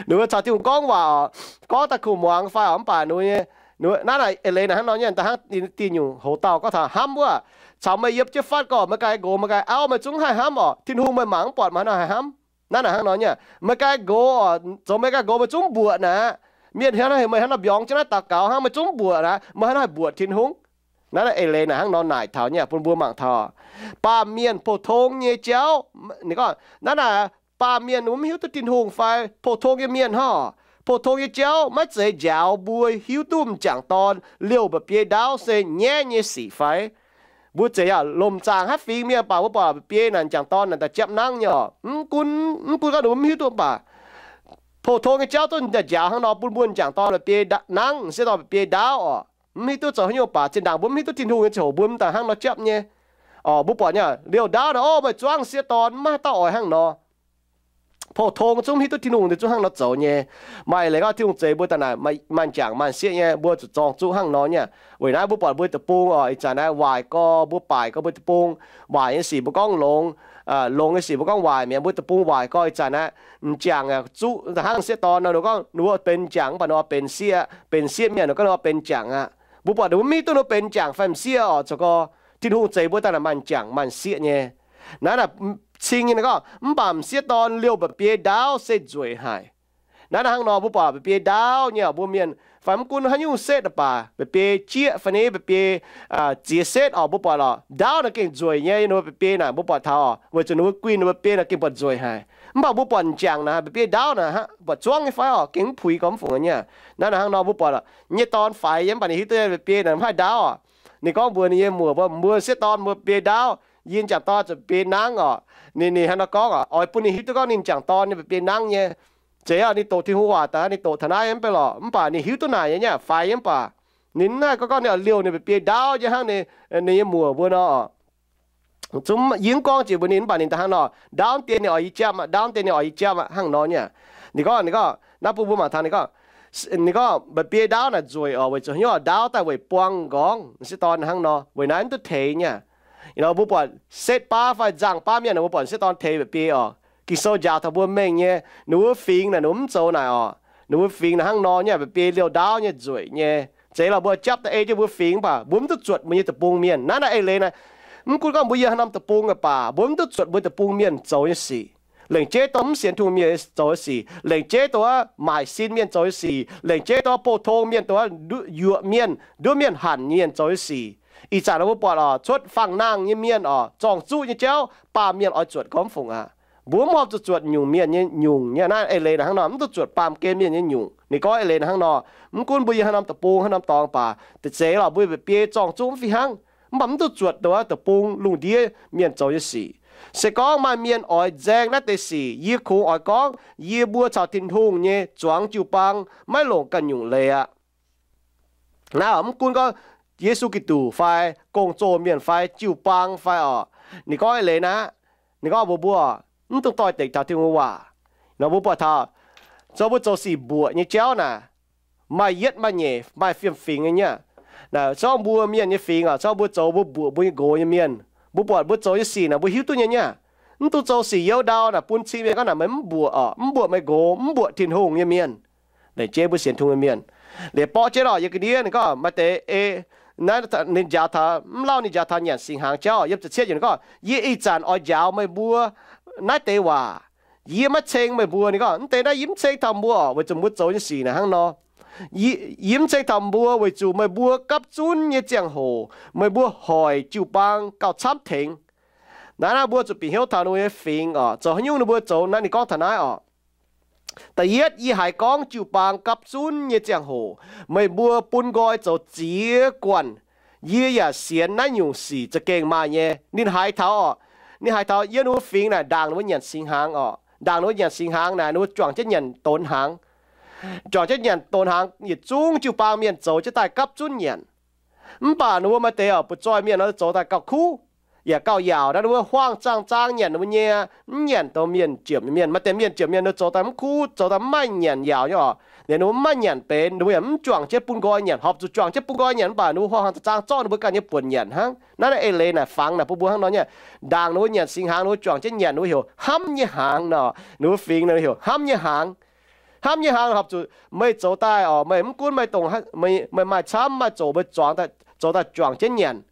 ninh mbuo caux Tin-Hungh gorngv waac oc, gorngv daaih kuh muangx fai oc, mv baac ninh mbuo nyei, naaiv naaic eix leiz naaic hnangv nor nyei, da'hnangv diuh nyungc hoz dauh gorngv taux hnamv wuov, caux meih yiem jienv fatv gorngv meih ganh nqox meih ganh auv, meih zungv haih hnamv oc. Tin-Hungh meih mangc mv buatc meih hnangv nor haih hnamv. Naaiv naaic hnangv nor nyei, meih ganh nqox oc, zoux meih ganh nqox meih zungv mv mbuoqc naaic. Mienh hnangv nor heuc meih hnangv nor mbiorngz jienv naaiv daux gaux hnangv, meih zungv mv mbuoqc naaic, meih hnangv nor haih mbuoqc Tin-Hungh. Naaiv naaiv eix leiz naaic hnangv nor naaic taux nyei bun mbuo mangc taux baamh mienh pou-tong nyei jauv. Ninh gorngv naaiv naaic baamh mienh mv hiuv duqv Tin-Hungh fai pou-tong nyei mienh hnangv. Pou-tong nyei jauv maiv zeiz njaaux mbuo hiuv duqv m'jangc dorn liouh mba'biei ndaauv se nyaiv nyei sic fai? Mbuo zeiz yaac lomc zaangc haaix fingx mienh baac mbuo buatc mba'biei naaic m'jangc dorn naaic daaih japv nangv nyei oc. Mv gunv, mv gunv gorngv ninh mbuo mv hiuv duqv baac, pou-tong nyei jauv duqv njaaux hnangv nor bun mbuo m'jangc dorn mba'biei nangv, m'sieqv dorn mba'biei ndaauv oc. Mv hiuv duqv zoux haaix nyungc baac zinh ndaangc mbuo mv hiuv duqv Tin-Hungh nyei ziangh hoc mbuo m'daaih hnangv nor japv nyei. Oc, mbuo buatc nyei liouh ndaauv naaic, o, meih zuangv m'sieqv dorn maiv dauh oix hnangv nor. Pou-tong zungv mv hiuv duqv Tin-Hungh, ninh zungv hnangv nor zoux nyei. Maaih eix leiz gorngv Tin-Hungh zeix mbuo daaih naaic maaih m'jangc maaih m'sieqv nyei, mbuo zuqc zorng zuqv hnangv nor nyei. Weic naaiv mbuo buatc mbuo deic-bung oc, ih zanc naaiv waaic gorx, mbuo baaic gorx mbuo deic-bung, waaic nyei sic mbuo gorngv longx, longx nyei sic mbuo gorngv waaic mi'aqv. Mbuo deic-bung waaic gorx ih zanc naaiv m'jangc zuqv hnangv m'sieqv dorn nor, ninh gorngv ninh mbuo benx m'jangc mv baac ninh oix benx sieqv, benx sieqv mienh ninh gorngv ninh oix benx m'jangc aqv. Mbuo buatc ninh mbuo mv hiuv duqv ninh mbuo benx m'jangc fai m'sieqv oc. Zoux gorx Tin-Hungh zeix mbuo daaih naaic maaih m'jangc maaih m'sieqv nyei. Naaiv naaic cing nyei ninh gorngv, mv baac m'sieqv dorn liouh mba'biei ndaauv se nzueic haic. Naaiv naaiv hnangv nor mbuo buatc mba'biei ndaauv nyei oc, mbuo mienh fai mv gunv haaix nyungc setv baac mba'biei jieqv fai ni mba'biei ziex setv oc, mbuo buatc oc, ndaauv naaic gengh nzueic nyei. Ninh mbuo mba'biei naaic mbuo buatc taux weic zuqc ninh mbuo guinh ninh mbuo mba'biei naaic gengh buatc nzueic haic. Mv baac mbuo buatc m'jangc naaic mba'biei ndaauv naaic buatc zuangv nyei fai oc, gengh mv puix gormx fungc nyei. Naaiv naaiv hnangv nor mbuo buatc nyei dorn faix yiem, mv baac ninh hiuv duqv mba'biei naaic mv haih ndaauv oc. Ninh gorngv mbuox ninh nyei muoc mbuo, mbuo m'sieqv dorn mbuo mba'biei ndaauv, yie m'jangc dorn zuqc mba'biei nangv oc. Ninh, ninh hnangv nor gorngv oc, oix bun ninh hiuv duqv gorngv ninh m'jangc dorn nyei mba'biei nangv nyei. Zeiz oc, ninh doqc Tin-Hungh waac daaih, ninh doqc taux naaiv mv bei lorqc, mv baac ninh hiuv duqv naaic nyei, nyei faix yiem baac ninh mv haih gorngv, gorngv ninh liouh ninh mba'biei ndaauv nyei hnangv ninh nyei muoc mbuo nor. Zungv yie mv gorngv jiex mbuox ninh, mv baac ninh hnangv nor, ndaauv deix ninh oix yie japv aqv, ndaauv deix ninh oix yie japv aqv, hnangv nor nyei. Ninh gorngv, ninh gorngv naaiv bun mbuo mangc taux, ninh gorngv, ninh gorngv mba'biei ndaauv naaic nzueic oc, weic zuqc hnyouv ndaauv daaih weic buang nqorngv m'sieqv dorn hnangv nor, weic naaiv mv duqv teix nyei. Nor mbuo buatc setv baav fai nzangh baav mienh, mbuo buatc m'sieqv dorn teix mba'biei oc. Ging-Sou njaaux taux mbuo mengh nyei, ninh mbuo fingx naaic ninh mbuo mv zoux naaic oc. Ninh mbuo fingx naaic hnangv nor nyei, mba'biei liouh ndaauv nyei, nzueic nyei. Zeiz lorqc, mbuo japv da'ei jienv mbuo fingx baac mbuo mv duqv zuotc mbuo nyei deic-bung mienh. Naaiv naaiv eix leiz naaic, mv gunv gorngv mbuo yiem haaix norm deic-bung baac mbuo mv duqv zuotc mbuo deic-bung mienh zoux nyei sic. Lengc jeiv dongh mv sienx Tin-Hungh mienh zoux nyei sic, lengc jeiv dongh maaic sin mienh zoux nyei sic, lengc jeiv dongh pou-tong mienh, dongh yuoqc mienh, nduov mienh hanc mienh zoux nyei sic. Ih zanc mbuo buatc oc, cuotv fangx nangh nyei mienh oc, zorng-zuqv nyei jauv baamh mienh oix zuotc gormx fungc aqv. Mbuo mv horpc zuqc zuotc nyungc mienh nyei nyungc nyei. Naaiv eix leiz naaic hnangv nor, mv duqv zuotc baamh gen mienh nyei nyungc. Ninh gorngv eix leiz naaic hnangv nor, mv gunv mbuo yiem haaix norm deic-bung haaix norm dorngx baac, deix zeiz lorqc, mbuo mba'biei zorng-zuqv mv fih hnangv. Mv baac mv duqv zuotc dongh deic-bung lungh ndiev mienh zoux nyei sic. Se gorngv maaih mienh oix nzaeng naaiv deix sic, yie kungx oix gorngv, yie mbuo caux Tin-Hungh nyei zuangx jiu-baang maiv longc ganh nyungc leiz aqv. Naaiv mv gunv gorngv Yesu Giduc fai gong-zoh mienh fai jiu-baang fai oc, ninh gorngv eix leiz naaiv, ninh gorngv mbuox mbuo, mv dungx doix-dekc taux Tin-Hungh waac. Nor mbuo buatc taux, zoux mbuo zoux sic mbuoqc nyei jauv naaic, maaih yietv maaih nyeic maaih fiem-fingx nyei aqv. Naaic zorngv mbuo mienh nyei fingx oc, zorngv mbuo zoux mbuo mbuoqc mbuo nyei nqox nyei mienh, mbuo buatc mbuo zoux nyei sic naaic mbuo hiuv duqv nyei aqv. Mv dungx zoux sic youz ndau naaic bun cing mienh gorngv naaic meih mv mbuoqc oc, mv mbuoqc meih nqox, mv mbuoqc Tin-Hungh nyei mienh. Lengc jeiv mbuo sienx Tin-Hungh nyei mienh. Liuz borqv jienv oc, yie ga'ndiev ninh gorngv maaih deix ei, naaiv ninh njaaux taux, mv lauh ninh njaaux taux nyanc singx hnaangx jauv, yiem ziepc cietv yiemc ninh gorngv, yie ih zanc oix njaaux meih mbuo naaiv deix waac. Yie maiv ceng meih mbuo. Ninh gorngv, mv deix naaiv yie mv ceng taux mbuo oc, weic zuqc mbuo zoux nyei sic naaic hnangv nor. Yie, yie mv ceng taux mbuo weic zuqc meih mbuo gapv zunv nyei ziangh hoc meih mbuo hoic jiu-baang gauh camv tengx. Naaiv naaiv mbuo zuqc bieqc hnyouv taux ninh mbuo nyei fingx oc, zoux haaix nyungc ninh mbuo zoux naaiv. Ninh gorngv taux naaiv oc, da'yietv, yie haiz gorngv jiu-baang gapv zunv nyei ziangh hoc meih mbuo bun nqoi zoux ziex guanh Yie yaac sienx naaiv nyungc sic za'gengh maaih nyei. Ninh haiz taux oc, ninh haiz taux yiem ninh mbuo fingx naaic ndaangc ninh mbuo nyanc singx hnaangx oc. Ndaangc ninh mbuo nyanc singx hnaangx naaic, ninh mbuo juangc jienv nyanc donx hnaangx. Juangc jienv nyanc donx hnaangx, yietc zungv jiu-baang mienh zoux jienv daaih gapv zunv nyanc. Mv baac ninh mbuo maaih deix oc, butv-zoih mienh nor zoux daaih gauh kuv, yaac gauh yaauc. Naaiv ninh mbuo huaang zaang-zaang nyanc ninh mbuo nyei, mv nyanc dongh mienh ziepc mienh. Maaih deix mienh ziepc mienh ninh zoux daaih mv kuv, zoux daaih mv maaih nyanc yaauc nyei oc. Liuz ninh mbuo mv maaih nyanc benx, ninh mbuo yaac mv juangc jienv bun nqoi nyanc. Horpc zuqc juangc jienv bun nqoi nyanc, mv baac ninh mbuo huaang zaang-zaang zorqv ninh mbuo ganh nyei buonc nyanc hnangv. Naaiv naaiv eix leiz naaic fangx naaic bun mbuo hnangv nor nyei. Ndaangc ninh mbuo nyanc singx hnaangx, ninh mbuo juangc jienv nyanc, ninh mbuo heuc hnamv nyei hnaangx nor. Ninh mbuo fingx nor heuc hnamv nyei hnaangx. Hnamv nyei hnaangx horpc zuqc meih zoux daaih oc, meih mv gunv meih dongh, meih maaih camv maaih zoqc, meih zuangx, zoux daaih juangc jienv nyanc.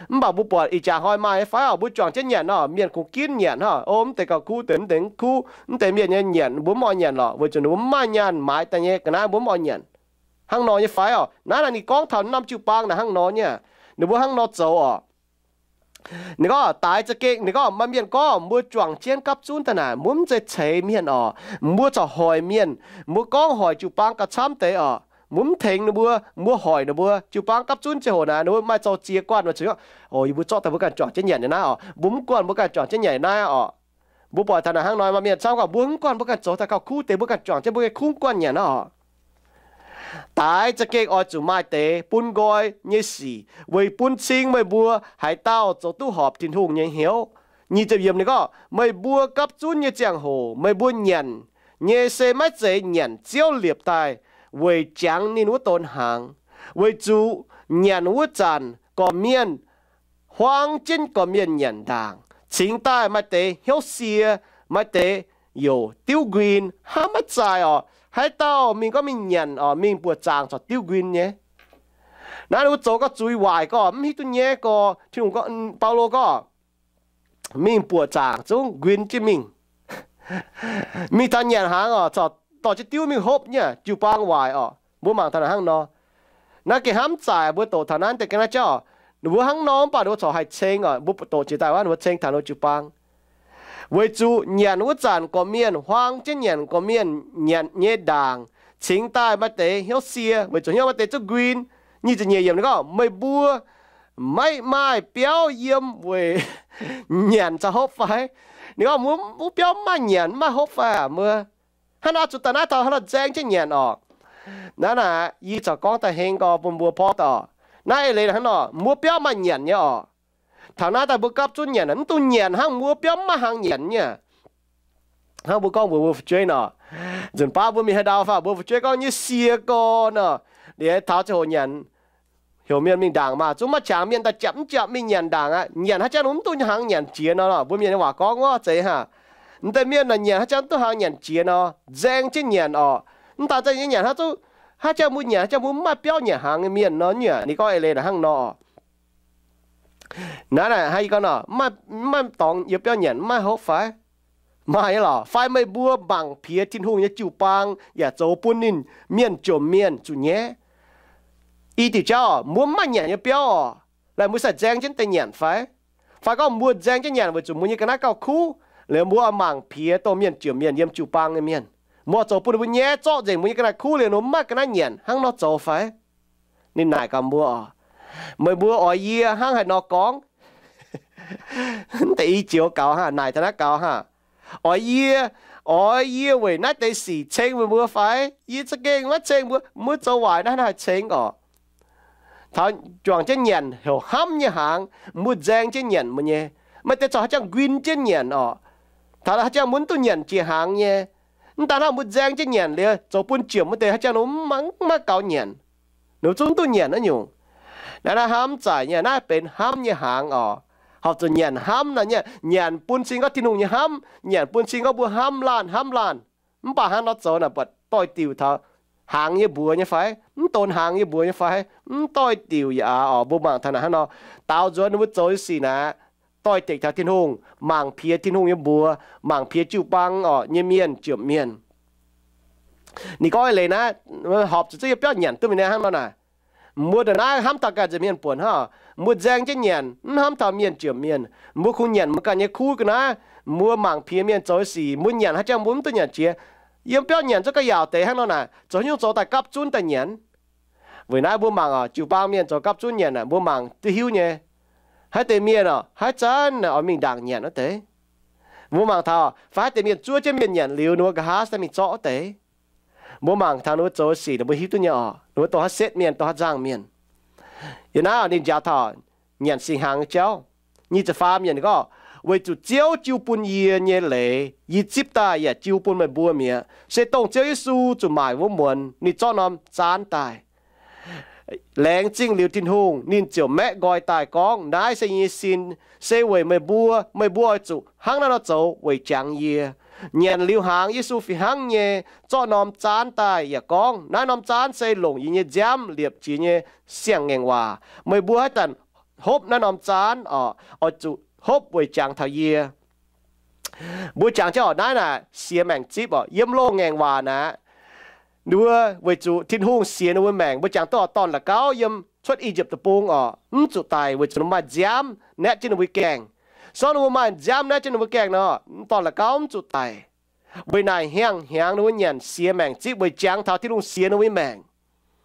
Mv baac mbuo buatc ih jaax hnoi maaih nyei fai oc? Mbuo juangc jienv nyanc nor, mienh kungx ginv nyanc hnangv. O, mv deix gauh kuv, deix mv deix mv kuv. Mv deix mienh nyei nyanc mbuo mv oix nyanc lorqc, weic zuqc ninh mbuo mv maaih nyaanh maaiz daaih nyei ga'naaiv mbuo mv oix nyanc. Hnangv nor nyei fai oc? Naaiv naaic ninh gorngv taux norm jiu-baang naaic hnangv nor nyei. Ninh mbuo hnangv nor zoux oc. Ninh gorngv, daaix za'gengh, ninh gorngv, maaih mienh gorngv, mbuo juangc jienv gapv zunv daaih naaic, mbuo mv zeiz ceix mienh oc. Mbuo corc hoic mienh. Mbuo gorngv hoic jiu-baang gauh camv deix oc. Mbuo mv tengx ninh mbuo, mbuo hoic ninh mbuo. Jiu-baang gapv zunv ziangh hoc naaic, ninh mbuo maaih zoux ziex guanh, mbuo zuqc, o, yie mbuo zorqv daaih mbuo ganh juangc jienv nyanc nyei naaiv oc. Mbuo mv guanh mbuo ganh juangc jienv nyanc naaiv oc. Mbuo buatc taux naaic hnangv nor, maaih mienh camv gorngv, mbuo mv guanh mbuo ganh zoux daaih gauh kuv deix, mbuo ganh juangc jienv mbuo nyei kuv guanh nyanc oc. Daaix za'gengh oix zuqc maaih deix bun nqoi nyei sic weic bun cing meih mbuo haaix dauh zoux duqv horpc Tin-Hungh nyei hnyouv. Nyic ziepc yiemc ninh gorngv, meih mbuo gapv zunv nyei ziangh hoc meih mbuo nyanc nyei se maiv zeiz nyanc Ziouv liepc daaih weic jangx ninh wuov donx hnaangx, weic zuqc nyanc wuov zanc gorqv-mienh huaang jienv gorqv-mienh nyanc ndaangc, cingx daaih maaih deix hnyouv sie, maaih deix youc diuv nquin, hnamv maiv zaaih oc. Haaix dauh mingh gorngv mingh nyanc oc, mingh buoqc zaangc corc diuv nquin nyei. Naaiv ninh mbuo zoux gorngv zuiz waaic gorqv mv hiuv duqv nyaiv gorqv, Tin-Hungh gorngv, Baulo gorngv, mingh buoqc zaangc zungv nquin jienv mingh. Mingh taux nyanc hnaangx oc, corc dorh jienv diuv mingh hopv nyei, jiu-baang waaic oc. Mbuo mangc taux naaic hnangv nor. Naaiv gengh hnamv zaaic, mbuo doqc taux naaiv deix ga'naaiv jauv, ninh mbuo hnangv nor mv baac ninh mbuo corc haih ceng oc. Mbuo doqc jiex daaih wuov ninh mbuo ceng taux ninh mbuo jiu-baang. Weic zuqc nyanc wuov zanc gorqv-mienh huaang jienv nyanc gorqv-mienh nyanc nyei ndaangc, cingx daaih maaih deix hnyouv sie, weic zuqc hnyouv maaih deix zungv nquin. Nyic ziepc nyeic yiemc ninh gorngv, meih mbuo maiv maaih biauv yiem weic nyanc caux hopv fai? Ninh gorngv, mbuo wuov biauv mv maaih nyanc, mv maaih hopv fai aac mbuo? Hnangv naaiv zuqc daaih naaiv taux hnangv nor nzaeng jienv nyanc oc. Naaiv naaic yie corc gorngv daaih heng gau bun mbuo porv oc. Naaiv eix leiz hnangv nor, mbuo biauv maaih nyanc nyei oc. Taux naaiv daaih mbuo gapv zunv nyanc, mv dungx nyanc hnangv mbuo biauv mv maaih hnaangx nyanc nyei. Hnangv mbuo gorngv mbuox mbuo fu'jueiv nor, nzunc baav mbuo mingh haaix ndau fai mbuo fu'jueiv gorngv nyei sie gorn nor, liuz taux ziangh hoc nyanc, heuc mienh mingh ndaangc maah, zungv maiv qangx mienh daaih japc mv japc mingh nyanc ndaangc aqv. Nyanc haaix jangx mv duqv hnaangx nyanc jiex nor, mbuo mienh nyei waac gorngv wuov zeiz hnangv. M'deix mienh naaic nyanc haaix jangx mv duqv hnaangx nyanc jiex nor, nzaeng jienv nyanc oc. Mv daaih za'gengh nyanc hnangv, haaix jangx mbuo nyanc haaix jangx mbuo mv maaih biauv nyanc hnaangx nyei mienh nor, nyuoqc ninh gorngv eix leiz naaic hnangv nor. Naaiv naaic hnangv yie gorngv nor, mv maaih dorngx yiem biauv nyanc mv maaih hopv fai? Maaih nyei lorqc. Fai meih mbuo mangc piex Tin-Hungh nyei jiu-baang yaac zoux bun ninh mienh jomc mienh zuqc nyaiv? I diuc jauv mbuo mv maaih nyanc nyei biauv oc, laih mbuo sai nzaeng jienv deix nyanc fai? Fai gorngv mbuo nzaeng jienv nyanc weic zuqc mbuo nyei ga'naaiv gauh kuv, liuz mbuo oix mangc piex dongh mienh jomc mienh yiem jiu-baang nyei mienh, mbuo oix zoux bun ninh mbuo nyaiv zorqv nzengc mbuo nyei ga'naaiv kuv liuz ninh mbuo mv maaih ga'naaiv nyanc hnangv nor zoux fai? Ninh naaic gaax mbuo oc, meih mbuo oix yie hnangv haaix nor gorngv? Mv deix i joux gaux hnangv, naaic taux naaiv gaux hnangv. Oix yie, oix yie weic naaiv deix sic ceng meih mbuo fai? Yie za'gengh maiv ceng mbuo, mbuo zoux waaic naaiv hnangv haih ceng oc. Taux juangc jienv nyanc heuc hnamv nyei hnaangx, mbuo nzaeng jienv nyanc mbuo nyei. Maaih deix corc haaix jangx nquin jienv nyanc oc. Taux haaix jangx mbuo mv duqv nyanc jiex hnaangx nyei. Mv daan hnangv, mbuo nzaeng jienv nyanc liuz zoux bun jomc mbuo deix haaix jangx ninh mbuo mv maiv gaux nyanc, ninh mbuo zungv mv duqv nyanc naaiv nyungc. Naaiv naaiv hnamv zaaic nyei, naaiv benx hnamv nyei hnaangx oc. Horpc zuqc nyanc hnamv naaiv nyei, nyanc bun cing gorngv Tin-Hungh nyei hnamv, nyanc bun cing gorngv mbuo hnamv laanh hnamv laanh. Mv baac hnangv nor zoux naaic buatc doix-diuc taux hnaangx nyei mbuox nyei fai? Mv donx hnaangx nyei mbuox nyei fai? Mv doix-diuc yaac aqc oc. Mbuo mangc taux naaic hnangv nor, daaux nzuonx ninh mbuo zoux nyei sic naaic, doix-dekc taux Tin-Hungh, mangc piex Tin-Hungh nyei mbuox, mangc piex jiu-baang oc nyei mienh, jomc mienh. Ninh gorngv eix leiz naaiv, horpc zuqc zungv yiem biauv nyanc duqv mingh naaiv hnangv nor naaic. Mbuo ndongc naaiv hnamv taux ganh nzengc mienh buonc hnangv. Mbuo nzaeng jienv nyanc, mv hnamv taux mienh jomc mienh. Mbuo kungx nyanc mbuo ganh nyei kuv ga'naaiv. Mbuo mangc piex mienh zoux sic, mbuo nyanc haaix jangx mbuo mv duqv nyanc jiex. Yiem biauv nyanc zungv ga'yaauc deix hnangv nor naaic, zoux haaix nyungc zoux daaih gapv zunv daaih nyanc? Weic naaiv mbuo mangc oc, jiu-baang mienh zoux gapv zunv nyanc aeqv, mbuo mangc duqv hiuv nyei. Haaix deix mienh oc, haaix zanc oix mingh ndaangc nyanc wuov deix. Mbuo mangc taux fai haaix deix mienh zuov jienv mienh nyanc liuz, ninh mbuo nqa'haav se mingh zorqv wuov deix. Mbuo mangc taux ninh mbuo zoux sic, ninh mbuo hiuv duqv nyei oc, ninh mbuo dongh haaix setv mienh, dongh haaix nzangh mienh. Yiem naaiv ninh njaaux taux nyanc singx hnaangx nyei jauv. Nyic ziepc faam yiemc gorngv, weic zuqc Ziouv jiu bun yie nyei leiz yie zipv daaih yaac jiu bun meih mbuo mi'aqv, se dongh Ziouv Yesu zuqc maaic wuov muonz ninh zorqv norm zaanv daaih. Laengz zingh liuz Tin-Hungh, ninh ziouc maeqv nqoi daaih gorngv, naaiv se yie nyei sin, se weic meih mbuo. Meih mbuo oix zuqc hnangv naaiv nor zoux weic jangx yie. Nyanc liuz hnaangx, Yesu fih hnangv nyei zorqv norm zaanv daaih yaac gorngv, naaiv norm zaanv se longc yie nyei nziaamv liepc jiex nyei siang-ngaengc waac. Meih mbuo haaix zanc hopv naaiv norm zaanv oc, oix zuqc hopv weic jangx taux yie. Mbuo jangx jienv oc, naaiv naaic siex maengc zipv oc, yiem loz-ngaengc waac naaic, ninh mbuo weic zuqc Tin-Hungh sienx ninh mbuo maengc, mbuo jangx duqv oc, dorn-la'gauv yiem Cuotv I^yipv Deic-Bung oc, mv zuqc daic weic zuqc ninh mbuo maaih nziaamv naetv jienv ninh mbuo gaengh. Se gorngv ninh mbuo maaih nziaamv naetv jienv ninh mbuo gaengh nor, dorn-la'gauv mv zuqc daic. Weic naaic hnyangx-hnyangx ninh mbuo nyanc siex maengc zipv weic jangx taux Tin-Hungh sienx ninh mbuo nyei maengc.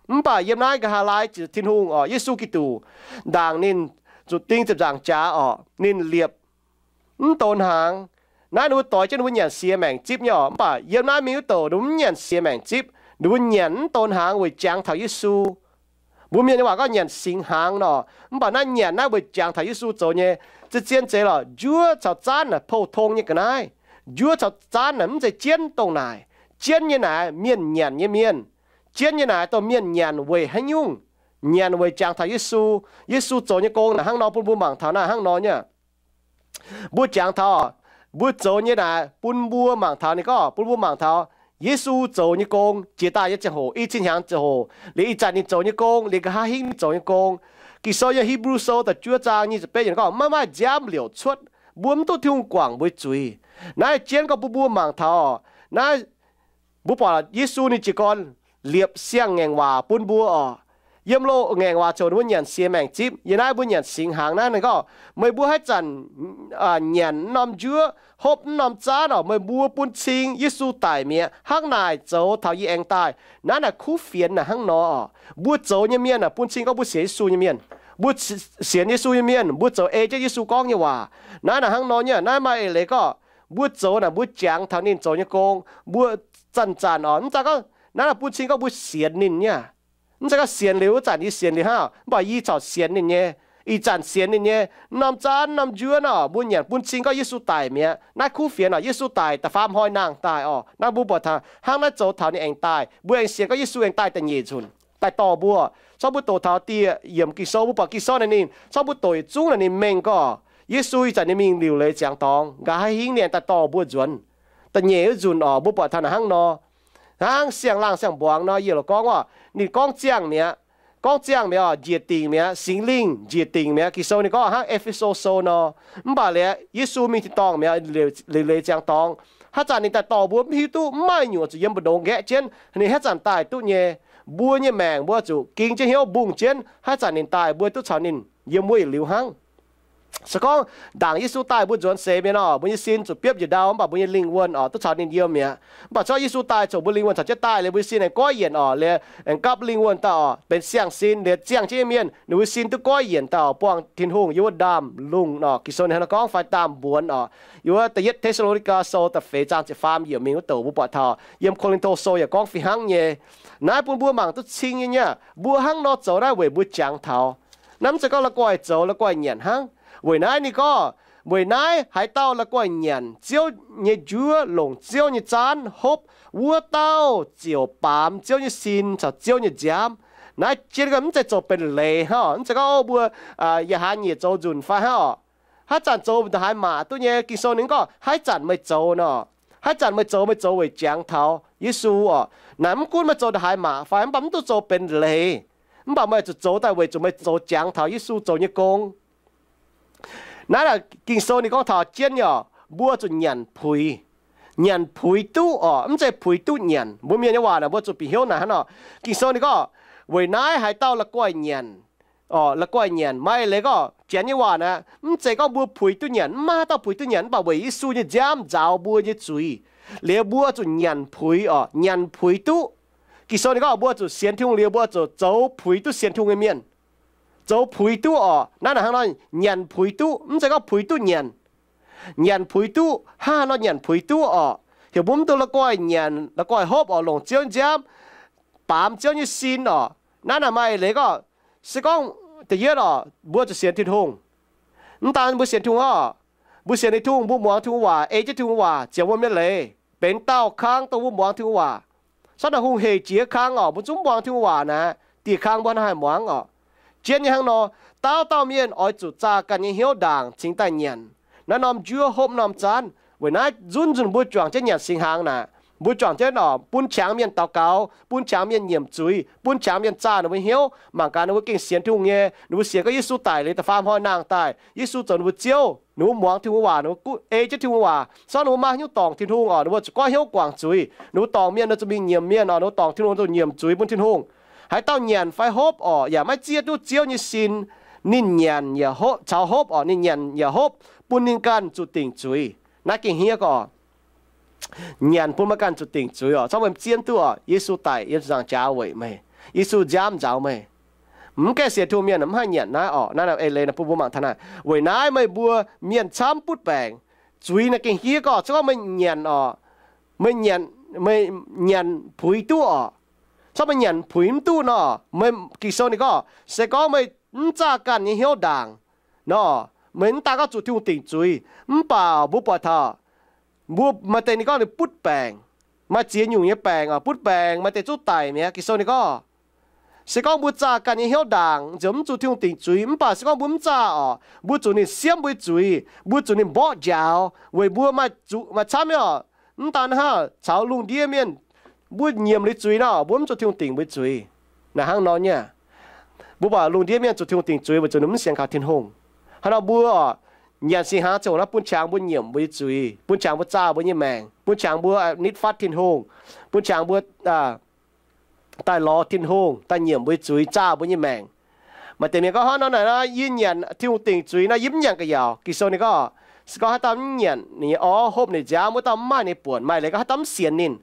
Mv baac yiem naaiv nqa'haav laai ziouc Tin-Hungh oc, Yesu Giduc, ndaangc ninh zuqc ding ziepc nzaangc jaax oc, ninh liepc mv donx hnaangx. Naaiv ninh mbuo doix jienv ninh mbuo nyanc siex maengc zipv nyei oc. Mv baac yiem naaiv mingh wuov douc ninh mbuo mv nyanc siex maengc zipv, ninh mbuo nyanc mv donx hnaangx weic jangx taux Yesu. Mbuo Mienh nyei waac gorngv nyanc singx hnaangx nor. Mv baac naaiv nyanc naaiv weic jangx taux Yesu zoux nyei. Zien-zien zeiz lorqc, njuov caux zaanv naaic pou-tong nyei ga'naaiv. Njuov caux zaanv naaic mv zeiz jienv dongh naaic. Jienv nyei naaic mienh nyanc nyei mienh. Jienv nyei naaic dongh mienh nyanc weic haaix nyungc? Nyanc weic jangx taux Yesu. Yesu zoux nyei gong naaic hnangv nor bun mbuo mangc taux naaiv hnangv nor nyei. Mbuo jangx taux, mbuo zoux nyei naaic bun mbuo mangc taux, ninh gorngv bun mbuo mangc taux Yesu zoux nyei gong jiex daaih nyei ziangh hoc, i cin hnyangx ziangh hoc, liuz ih zanc ninh zoux nyei gong, liuz nqa'haav hingv ninh zoux nyei gong. Ging-Sou yiem Hipv^lu Sou da'juov zaang nyic ziepc betv yiemc gorngv, maiv maaih nziaamv liouc cuotv, mbuo mv duqv Tin-Hungh guangc mbuo zuiz. Naaiv jienv gorngv bun mbuo mangc taux, naaiv mbuo buatc Yesu ninh jiez gorn liepc siang-ngaengc waac bun mbuo oc. Yiem loz-ngaengc waac ziouc ninh mbuo nyanc siex maengc zipv. Yiem naaiv mbuo nyanc singx hnaangx naaiv ninh gorngv, meih mbuo haaix zanc nyanc mv norm njuov, hopv mv norm zaanv oc, meih mbuo bun cing Yesu daic mi'aqv. Hnangv naaic zoux taux yie aengx daaih. Naaiv naaic kuv fienx naaic hnangv nor oc. Mbuo zoux nyei mienh aah, bun cing gorngv mbuo sienx Yesu nyei mienh. Mbuo sienx Yesu nyei mienh, mbuo zoux ei jienv Yesu gorngv nyei waac. Naaiv naaic hnangv nor nyei. Naaiv maaih eix leiz gorngv mbuo zoux naaic mbuo jangx taux ninh zoux nyei gong. Mbuo zanc-zanc oc, mv zeiz gorngv naaiv naaic bun cing gorngv mbuo sienx ninh nyei. Mv zeiz gorngv sienx liuz wuov zanc yie sienx liuz hnangv, mv baac yie corc sienx ninh nyei. Ih zanc sienx ninh nyei, mv norm zaanv mv norm njuov nor, mbuo nyanc bun cing gorngv Yesu daic mi'aqv. Naaiv kuv fienx oc, Yesu daic da'faam hnoi nangh daaih oc. Naaiv mbuo buatc taux hnangv naaiv zoux taux ninh aengx daaih, mbuo aengx sienx gorngv Yesu aengx daaih da'nyeic nzunc daaih dorh mbuo. Corc mbuo doqc taux dieh yiemc Ging-Sou, mbuo buatc Ging-Sou naaic ninh, corc mbuo doqc yietc zungv naaic ninh mengh gorngv Yesu ih zanc ninh mingh liuc leiz ziangx dorngx, nqa'haav hingv ninh aengx daaih dorh mbuo nzuonx. Da'nyeic wuov nzunc oc, mbuo buatc taux naaic hnangv nor. Hnangv siang-laangh siang-mbuangz nor, yie loc gorngv waac, ninh gorngv ziangh mi'aqv. Gorngv ziangh mi'aqv oc, njiec dingc mi'aqv, Singx Lingh njiec dingc mi'aqv. Ging-Sou ninh gorngv hnangv E^fe^so Sou nor. Mv baac liuz Yesu mingh tin-dorngh mi'aqv, liuc leiz ziangx dorngx. Haaix zanc ninh daaih dorh mbuo mv hiuv duqv, mv maaih nyungc zuqc yiem mbu'ndongx nqaeqv jienv ninh haaix zanc daaih duqv nyei. Mbuo nyei maengc mbuo zuqc ging jienv hnyouv mbungh jienv haaix zanc ninh daaih mbuo duqv caux ninh yiem weic liuz hnangv. Se gorngv ndaangc Yesu daaih mbuo nzuonx seix mi'aqv nor, mbuo nyei sin zuqc biopv njiec ndau, mv baac mbuo nyei lingh wuonh oc duqv caux ninh yiem mi'aqv. Mv baac se gorngv Yesu daaih coc mbuo lingh wuonh caux jienv daaih liuz, mbuo nyei sin aengx goiv yienc oc, liuz aengx gapv lingh wuonh daaih oc, benx siang-sin, liuz ziangh jienv nyei mienh, ninh mbuo sin duqv goiv yienc daaih oc, buangh Tin-Hungh yiem wuov ndaamv lungh nor. Ging-Sou ninh hnangv nor gorngv fai ndaamv-mbuonx oc. Yiem wuov da'yietv Te^saa^lo^ni^gaa Sou da'feix zaang ziepc faam yiemc mingh wuov douc mbuo buatc taux yiem Ko^lin^to Sou yaac gorngv fih hnangv nyei. Naaiv bun mbuo mangc duqv cing nyei nyei. Mbuo hnangv nor zoux naaiv weic mbuo jangx taux. Naaiv mv zeiz gorngv la'guaih zoux la'guaih nyanc hnangv. Weic naaiv ninh gorngv, weic naaiv haaix dauh la'guaih nyanc Ziouv nyei njuov, longc Ziouv nyei zaanv hopv, wuov dauh ziouc baamz Ziouv nyei sin caux Ziouv nyei nziaamv. Naaiv jienv gorngv mv zeiz zoux benx leiz hnangv oc. Mv zeiz gorngv, o, mbuo yaac haaix nyungc zoux nzunc fai hnangv oc. Haaix zanc zoux ndongc haaix maac duqv nyei. Ging-Sou ninh gorngv haaix zanc meih zoux nor, haaix zanc meih zoux, meih zoux weic jangx taux Yesu oc. Naaic mv gunv meih zoux ndongc haaix maac fai, mv baac mv duqv zoux benx leiz. Mv baac meih zuqc zoux daaih weic zuqc meih zoux jangx taux Yesu zoux nyei gong. Naaiv Ging-Sou ninh gorngv taux jienv nyei oc, mbuo zuqc nyanc puix. Nyanc puix duqv oc, mv zeiz puix duqv nyanc. Mbuo Mienh nyei waac naaic mbuo zuqc bieqc hnyouv naaic hnangv nor. Ging-Sou ninh gorngv, weic naaiv haaix dauh la'guaih nyanc, la'guaih nyanc, maaih leiz gorngv Janx nyei waac naaic, mv zeiz gorngv mbuo puix duqv nyanc, mv maaih haaix dauh puix duqv nyanc, mv baac weic Yesu nyei nziaamv nzaaux mbuo nyei zuiz, liuz mbuo zuqc nyanc puix oc, nyanc puix duqv. Ging-Sou ninh gorngv mbuo zuqc sienx Tin-Hungh liuz, mbuo zuqc zoux puix duqv sienx Tin-Hungh nyei mienh. Zoux puix duqv orqc. Naaiv naaic hnangv nor, nyanc puix duqv, mv zeiz gorngv puix duqv nyanc. Nyanc puix duqv, hnangv haaix nor nyanc puix duqv orqc? Heuc mbuo mv dungx la'guaih nyanc, la'guaih hopv orqc, longc Ziouv nyei nziaamv, baamz Ziouv nyei sin orqc. Naaiv naaic maaih eix leiz gorngv, se gorngv da'yietv orqc, mbuo zuqc sienx Tin-Hungh. Mv daan mbuo sienx Tin-Hungh orqc, mbuo sienx Tin-Hungh, mbuo muangx Tin-Hungh waac, ei jienv Tin-Hungh waac, ziouc wuom nyei leiz, benx daauh kang dongh mbuo muangx Tin-Hungh waac. Sortv naaic hungh heic jiex kang orqc, mbuo zungv muangx Tin-Hungh waac naaic, dieh kang mbuo haih muangx orqc. Jienv nyei hnangv nor, dauh dauh mienh oix zuqc zaah ganh nyei hnyouv ndaangc cingx daaih nyanc naaiv norm njuov hopv norm zaanv. Weic naaiv nzunc nzunc mbuo juangc jienv nyanc singx hnaangx naaic, mbuo juangc jienv orqc bun qangx mienh daux gaux, bun qangx mienh nyiemc zuiz, bun qangx mienh zaah ninh mbuo hnyouv, mangc gaax ninh mbuo gengh sienx Tin-Hungh nyei, ninh mbuo sienx gorngv Yesu daic liuz da'faam hnoi nangh daaih, Yesu zoux ninh mbuo Ziouv, ninh mbuo muangx Tin-Hungh waac, ninh mbuo gu- ei jienv Tin-Hungh waac, sortv ninh mbuo maaih hnyouv dorngc Tin-Hungh orqc, ninh mbuo zuqc goiv hnyouv guangc zuiz, ninh mbuo dorngc mienh, ninh mbuo zuqc mingh nyiemc mienh orqc, ninh mbuo dorngc Tin-Hungh zuqc nyiemc zuiz bun Tin-Hungh. Haaix dauh nyanc fai hopv orqc, yaac maiv zieqv duqv Ziouv nyei sin, ninh nyanc yaac hopv, caux hopv orqc, ninh nyanc yaac hopv, bun ninh ganh zuqc dingc zuiz. Naaiv gengh hniev gorqv. Nyanc bun meih ganh zuqc dingc zuiz orqc. Zorqv meih zien duqv orqc, Yesu daic yiem ziepc nzaangc jaax weic meih. Yesu nziaamv nzaaux meih. Mv gaengh sienx Tin-Hungh mienh mv haih nyanc naaiv orqc. Naaiv eix leiz naaic bun mbuo mangc taux naaic. Weic naaiv meih mbuo mienh camv butv baengc. Zuiz naaiv gengh hniev gorqv. Se gorngv meih nyanc orqc, meih nyanc, meih nyanc puix duqv orqc. Zorqv meih nyanc puix mv duqv nor, meih, Ging-Sou ninh gorngv, se gorngv meih mv zaah ganh nyei hnyouv ndaangc nor, meih mv daan gorngv zuqc Tin-Hungh dingc zuiz. Mv baac mbuo buatc taux mbuo maaih deix ninh gorngv ninh butv baengc, maaih ziex nyungc nyei baengc orqc, butv baengc, maaih deix zungv daic mi'aqv. Ging-Sou ninh gorngv, se gorngv mbuo zaah ganh nyei hnyouv ndaangc, ziouc mv zuqc Tin-Hungh dingc zuiz. Mv baac se gorngv mbuo mv zaah orqc, mbuo zuqc ninh siemv mbuo nyei zuiz, mbuo zuqc ninh mborqv njaaux weic mbuo maaih zuqc maaih camv nyei orqc. Mv daan hnangv, caux lungh ndiev mienh mbuo nyiemc liuz zuiz nor, mbuo mv zuqc Tin-Hungh dingc mbuo nyei zuiz. Naaic hnangv nor nyei. Mbuo buatc lungh ndiev mienh zuqc Tin-Hungh dingc zuiz weic zuqc ninh mv sienx kaux Tin-Hungh. Hnangv nor mbuo orqc, nyanc singx hnaangx ziangh hoc naaiv bun qangx mbuo nyiemc mbuo nyei zuiz, bun qangx mbuo zaah mbuo nyei maengc, bun qangx mbuo nitv fatv Tin-Hungh, bun qangx mbuo daaih lorz Tin-Hungh, daaih nyiemc mbuo nyei zuiz, zaah mbuo nyei maengc. Maaih deix mienh gorngv, hnangv nor naaic nor, yie nyanc Tin-Hungh dingc zuiz nor, yie mv nyanc ga'yaauc. Ging-Sou ninh gorngv, se gorngv haaix dauh mv nyanc ninh nyei orv, hopv ninh nziaamv, wuov dauh mv maaih ninh nyei buonc. Maaih leiz gorngv haaix dauh mv sienx ninh.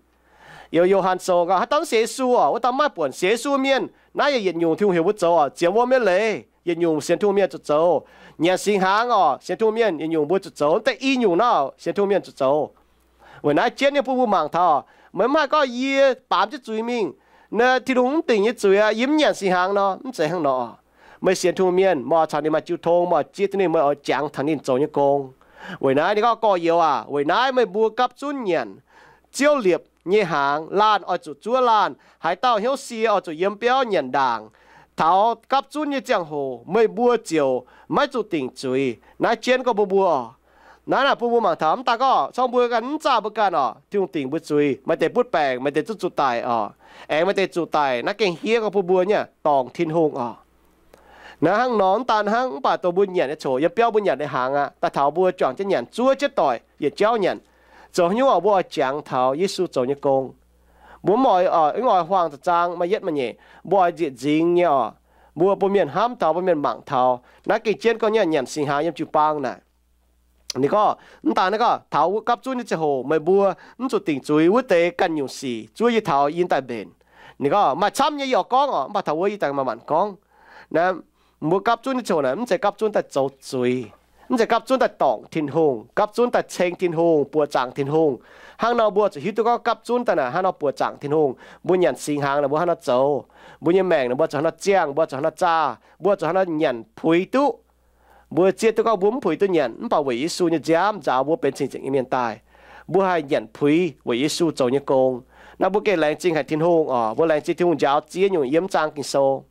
Youz Yo^han Sou gorngv, haaix dauh mv sienx Yesu orqc, wuov dauh mv maaih buonc. Sienx Yesu mienh, naaiv yaac yietc nyungc Tin-Hungh heuc mbuo zoux orqc, ziouc wuom nyei leiz, yietc nyungc sienx Tin-Hungh mienh zuqc zoux. Nyanc singx hnaangx orqc, sienx Tin-Hungh mienh yietc nyungc mbuo zuqc zoux. Mv deix i nyungc nor, sienx Tin-Hungh mienh zuqc zoux. Weic naaiv jienv nyei bun mbuo mangc taux, meih mv haih gorngv yie baamz jienv zuiz mingh, naaiv Tin-Hungh mv dingc nyei zuiz aqv, yie mv nyanc singx hnaangx nor, mv zeiz hnangv nor. Meih sienx Tin-Hungh mienh, meih oix caux ninh maaih jiu tong, meih oix zieqv duqv ninh, meih oix jangx taux ninh zoux nyei gong. Weic naaiv ninh gorngv, gorx-youz aac, weic naaiv meih mbuo gapv zunv nyanc Ziouv liepc nyei hnaangx. Laanh oix zuqc zuov laanh. Haaix dauh hnyouv sie oix zuqc yiem biauv nyanc ndaangc. Taux gapv zunv nyei ziangh hoc meih mbuo ziouc maiv zuqc dingc zuiz. Naaiv jienv gorngv bun mbuo orqc. Naaiv naaic bun mbuo mangc taux, mv daan gorngv corc mbuo ganh mv zaah mbuo ganh orqc, Tin-Hungh dingc mbuo zuiz. Maaih deix butv baengc, maaih deix zuqv zuqc daic orqc. Aengx maaih deix zuqc daic, naaiv gengh hniev gorngv bun mbuo nyei dorngc Tin-Hungh orqc. Naaiv hnangv nor, mv daan hnangv, mv baac dongh mbuo nyanc nyei coc, yiem biauv mbuo nyanc nyei hnaangx aqv, daaih taux mbuo juangc jienv nyanc, zuov jienv doic, yietc jauv nyanc, zoux haaix nyungc orqc, mbuo oix jangx taux Yesu zoux nyei gong. Mbuo mv oix, mv oix huaang za'zaang, maaih yietv maaih nyeic, mbuo oix nzieqc nzingx nyei orqc. Mbuo bun mienh hnamv taux, bun mienh mangc taux. Naaiv gengh jienv gorngv nyei nyanc singx hnaangx yiem jiu-baang naaic. Ninh gorngv, mv daan naaiv gorngv taux gapv zunv nyei ziangh hoc meih mbuo mv zuqc dingc zuiz wuov deix ganh nyungc sic zuov yie taux yie daaih mbenc. Ninh gorngv maaih camv nyei yie oix gorngv orqc, mv baac taux wuov yie daaih manc-manc gorngv. Naaiv mbuo gapv zunv nyei ziangh hoc naaic mv zeiz gapv zunv daaih zoux zuiz, mv zeiz gapv zunv daaih dorngc Tin-Hungh, gapv zunv daaih ceng Tin-Hungh, buoqc zaangc Tin-Hungh. Hnangv nor mbuo zuqc hiuv duqv gorngv gapv zunv daaih naaic hnangv nor buoqc zaangc Tin-Hungh. Mbuo nyanc singx hnaangx naaic mbuo hnangv nor zoux, mbuo nyei maengc naaic mbuo zuqc hnangv nor ziangh, mbuo zuqc hnangv nor zaah, mbuo zuqc hnangv nor nyanc puix duqv. Mbuo zieqv duqv gorngv mbuo mv puix duqv nyanc, mv baac weic Yesu nyei nziaamv nzaaux mbuo benx cing-nzengc nyei mienh daaih. Mbuo haih nyanc puix weic Yesu zoux nyei gong. Naaiv mbuo gengh laengz zingh haic Tin-Hungh orqc. Mbuo laengz zingh Tin-Hungh njaaux ziex nyungc yiem mv zaang Ging-Sou.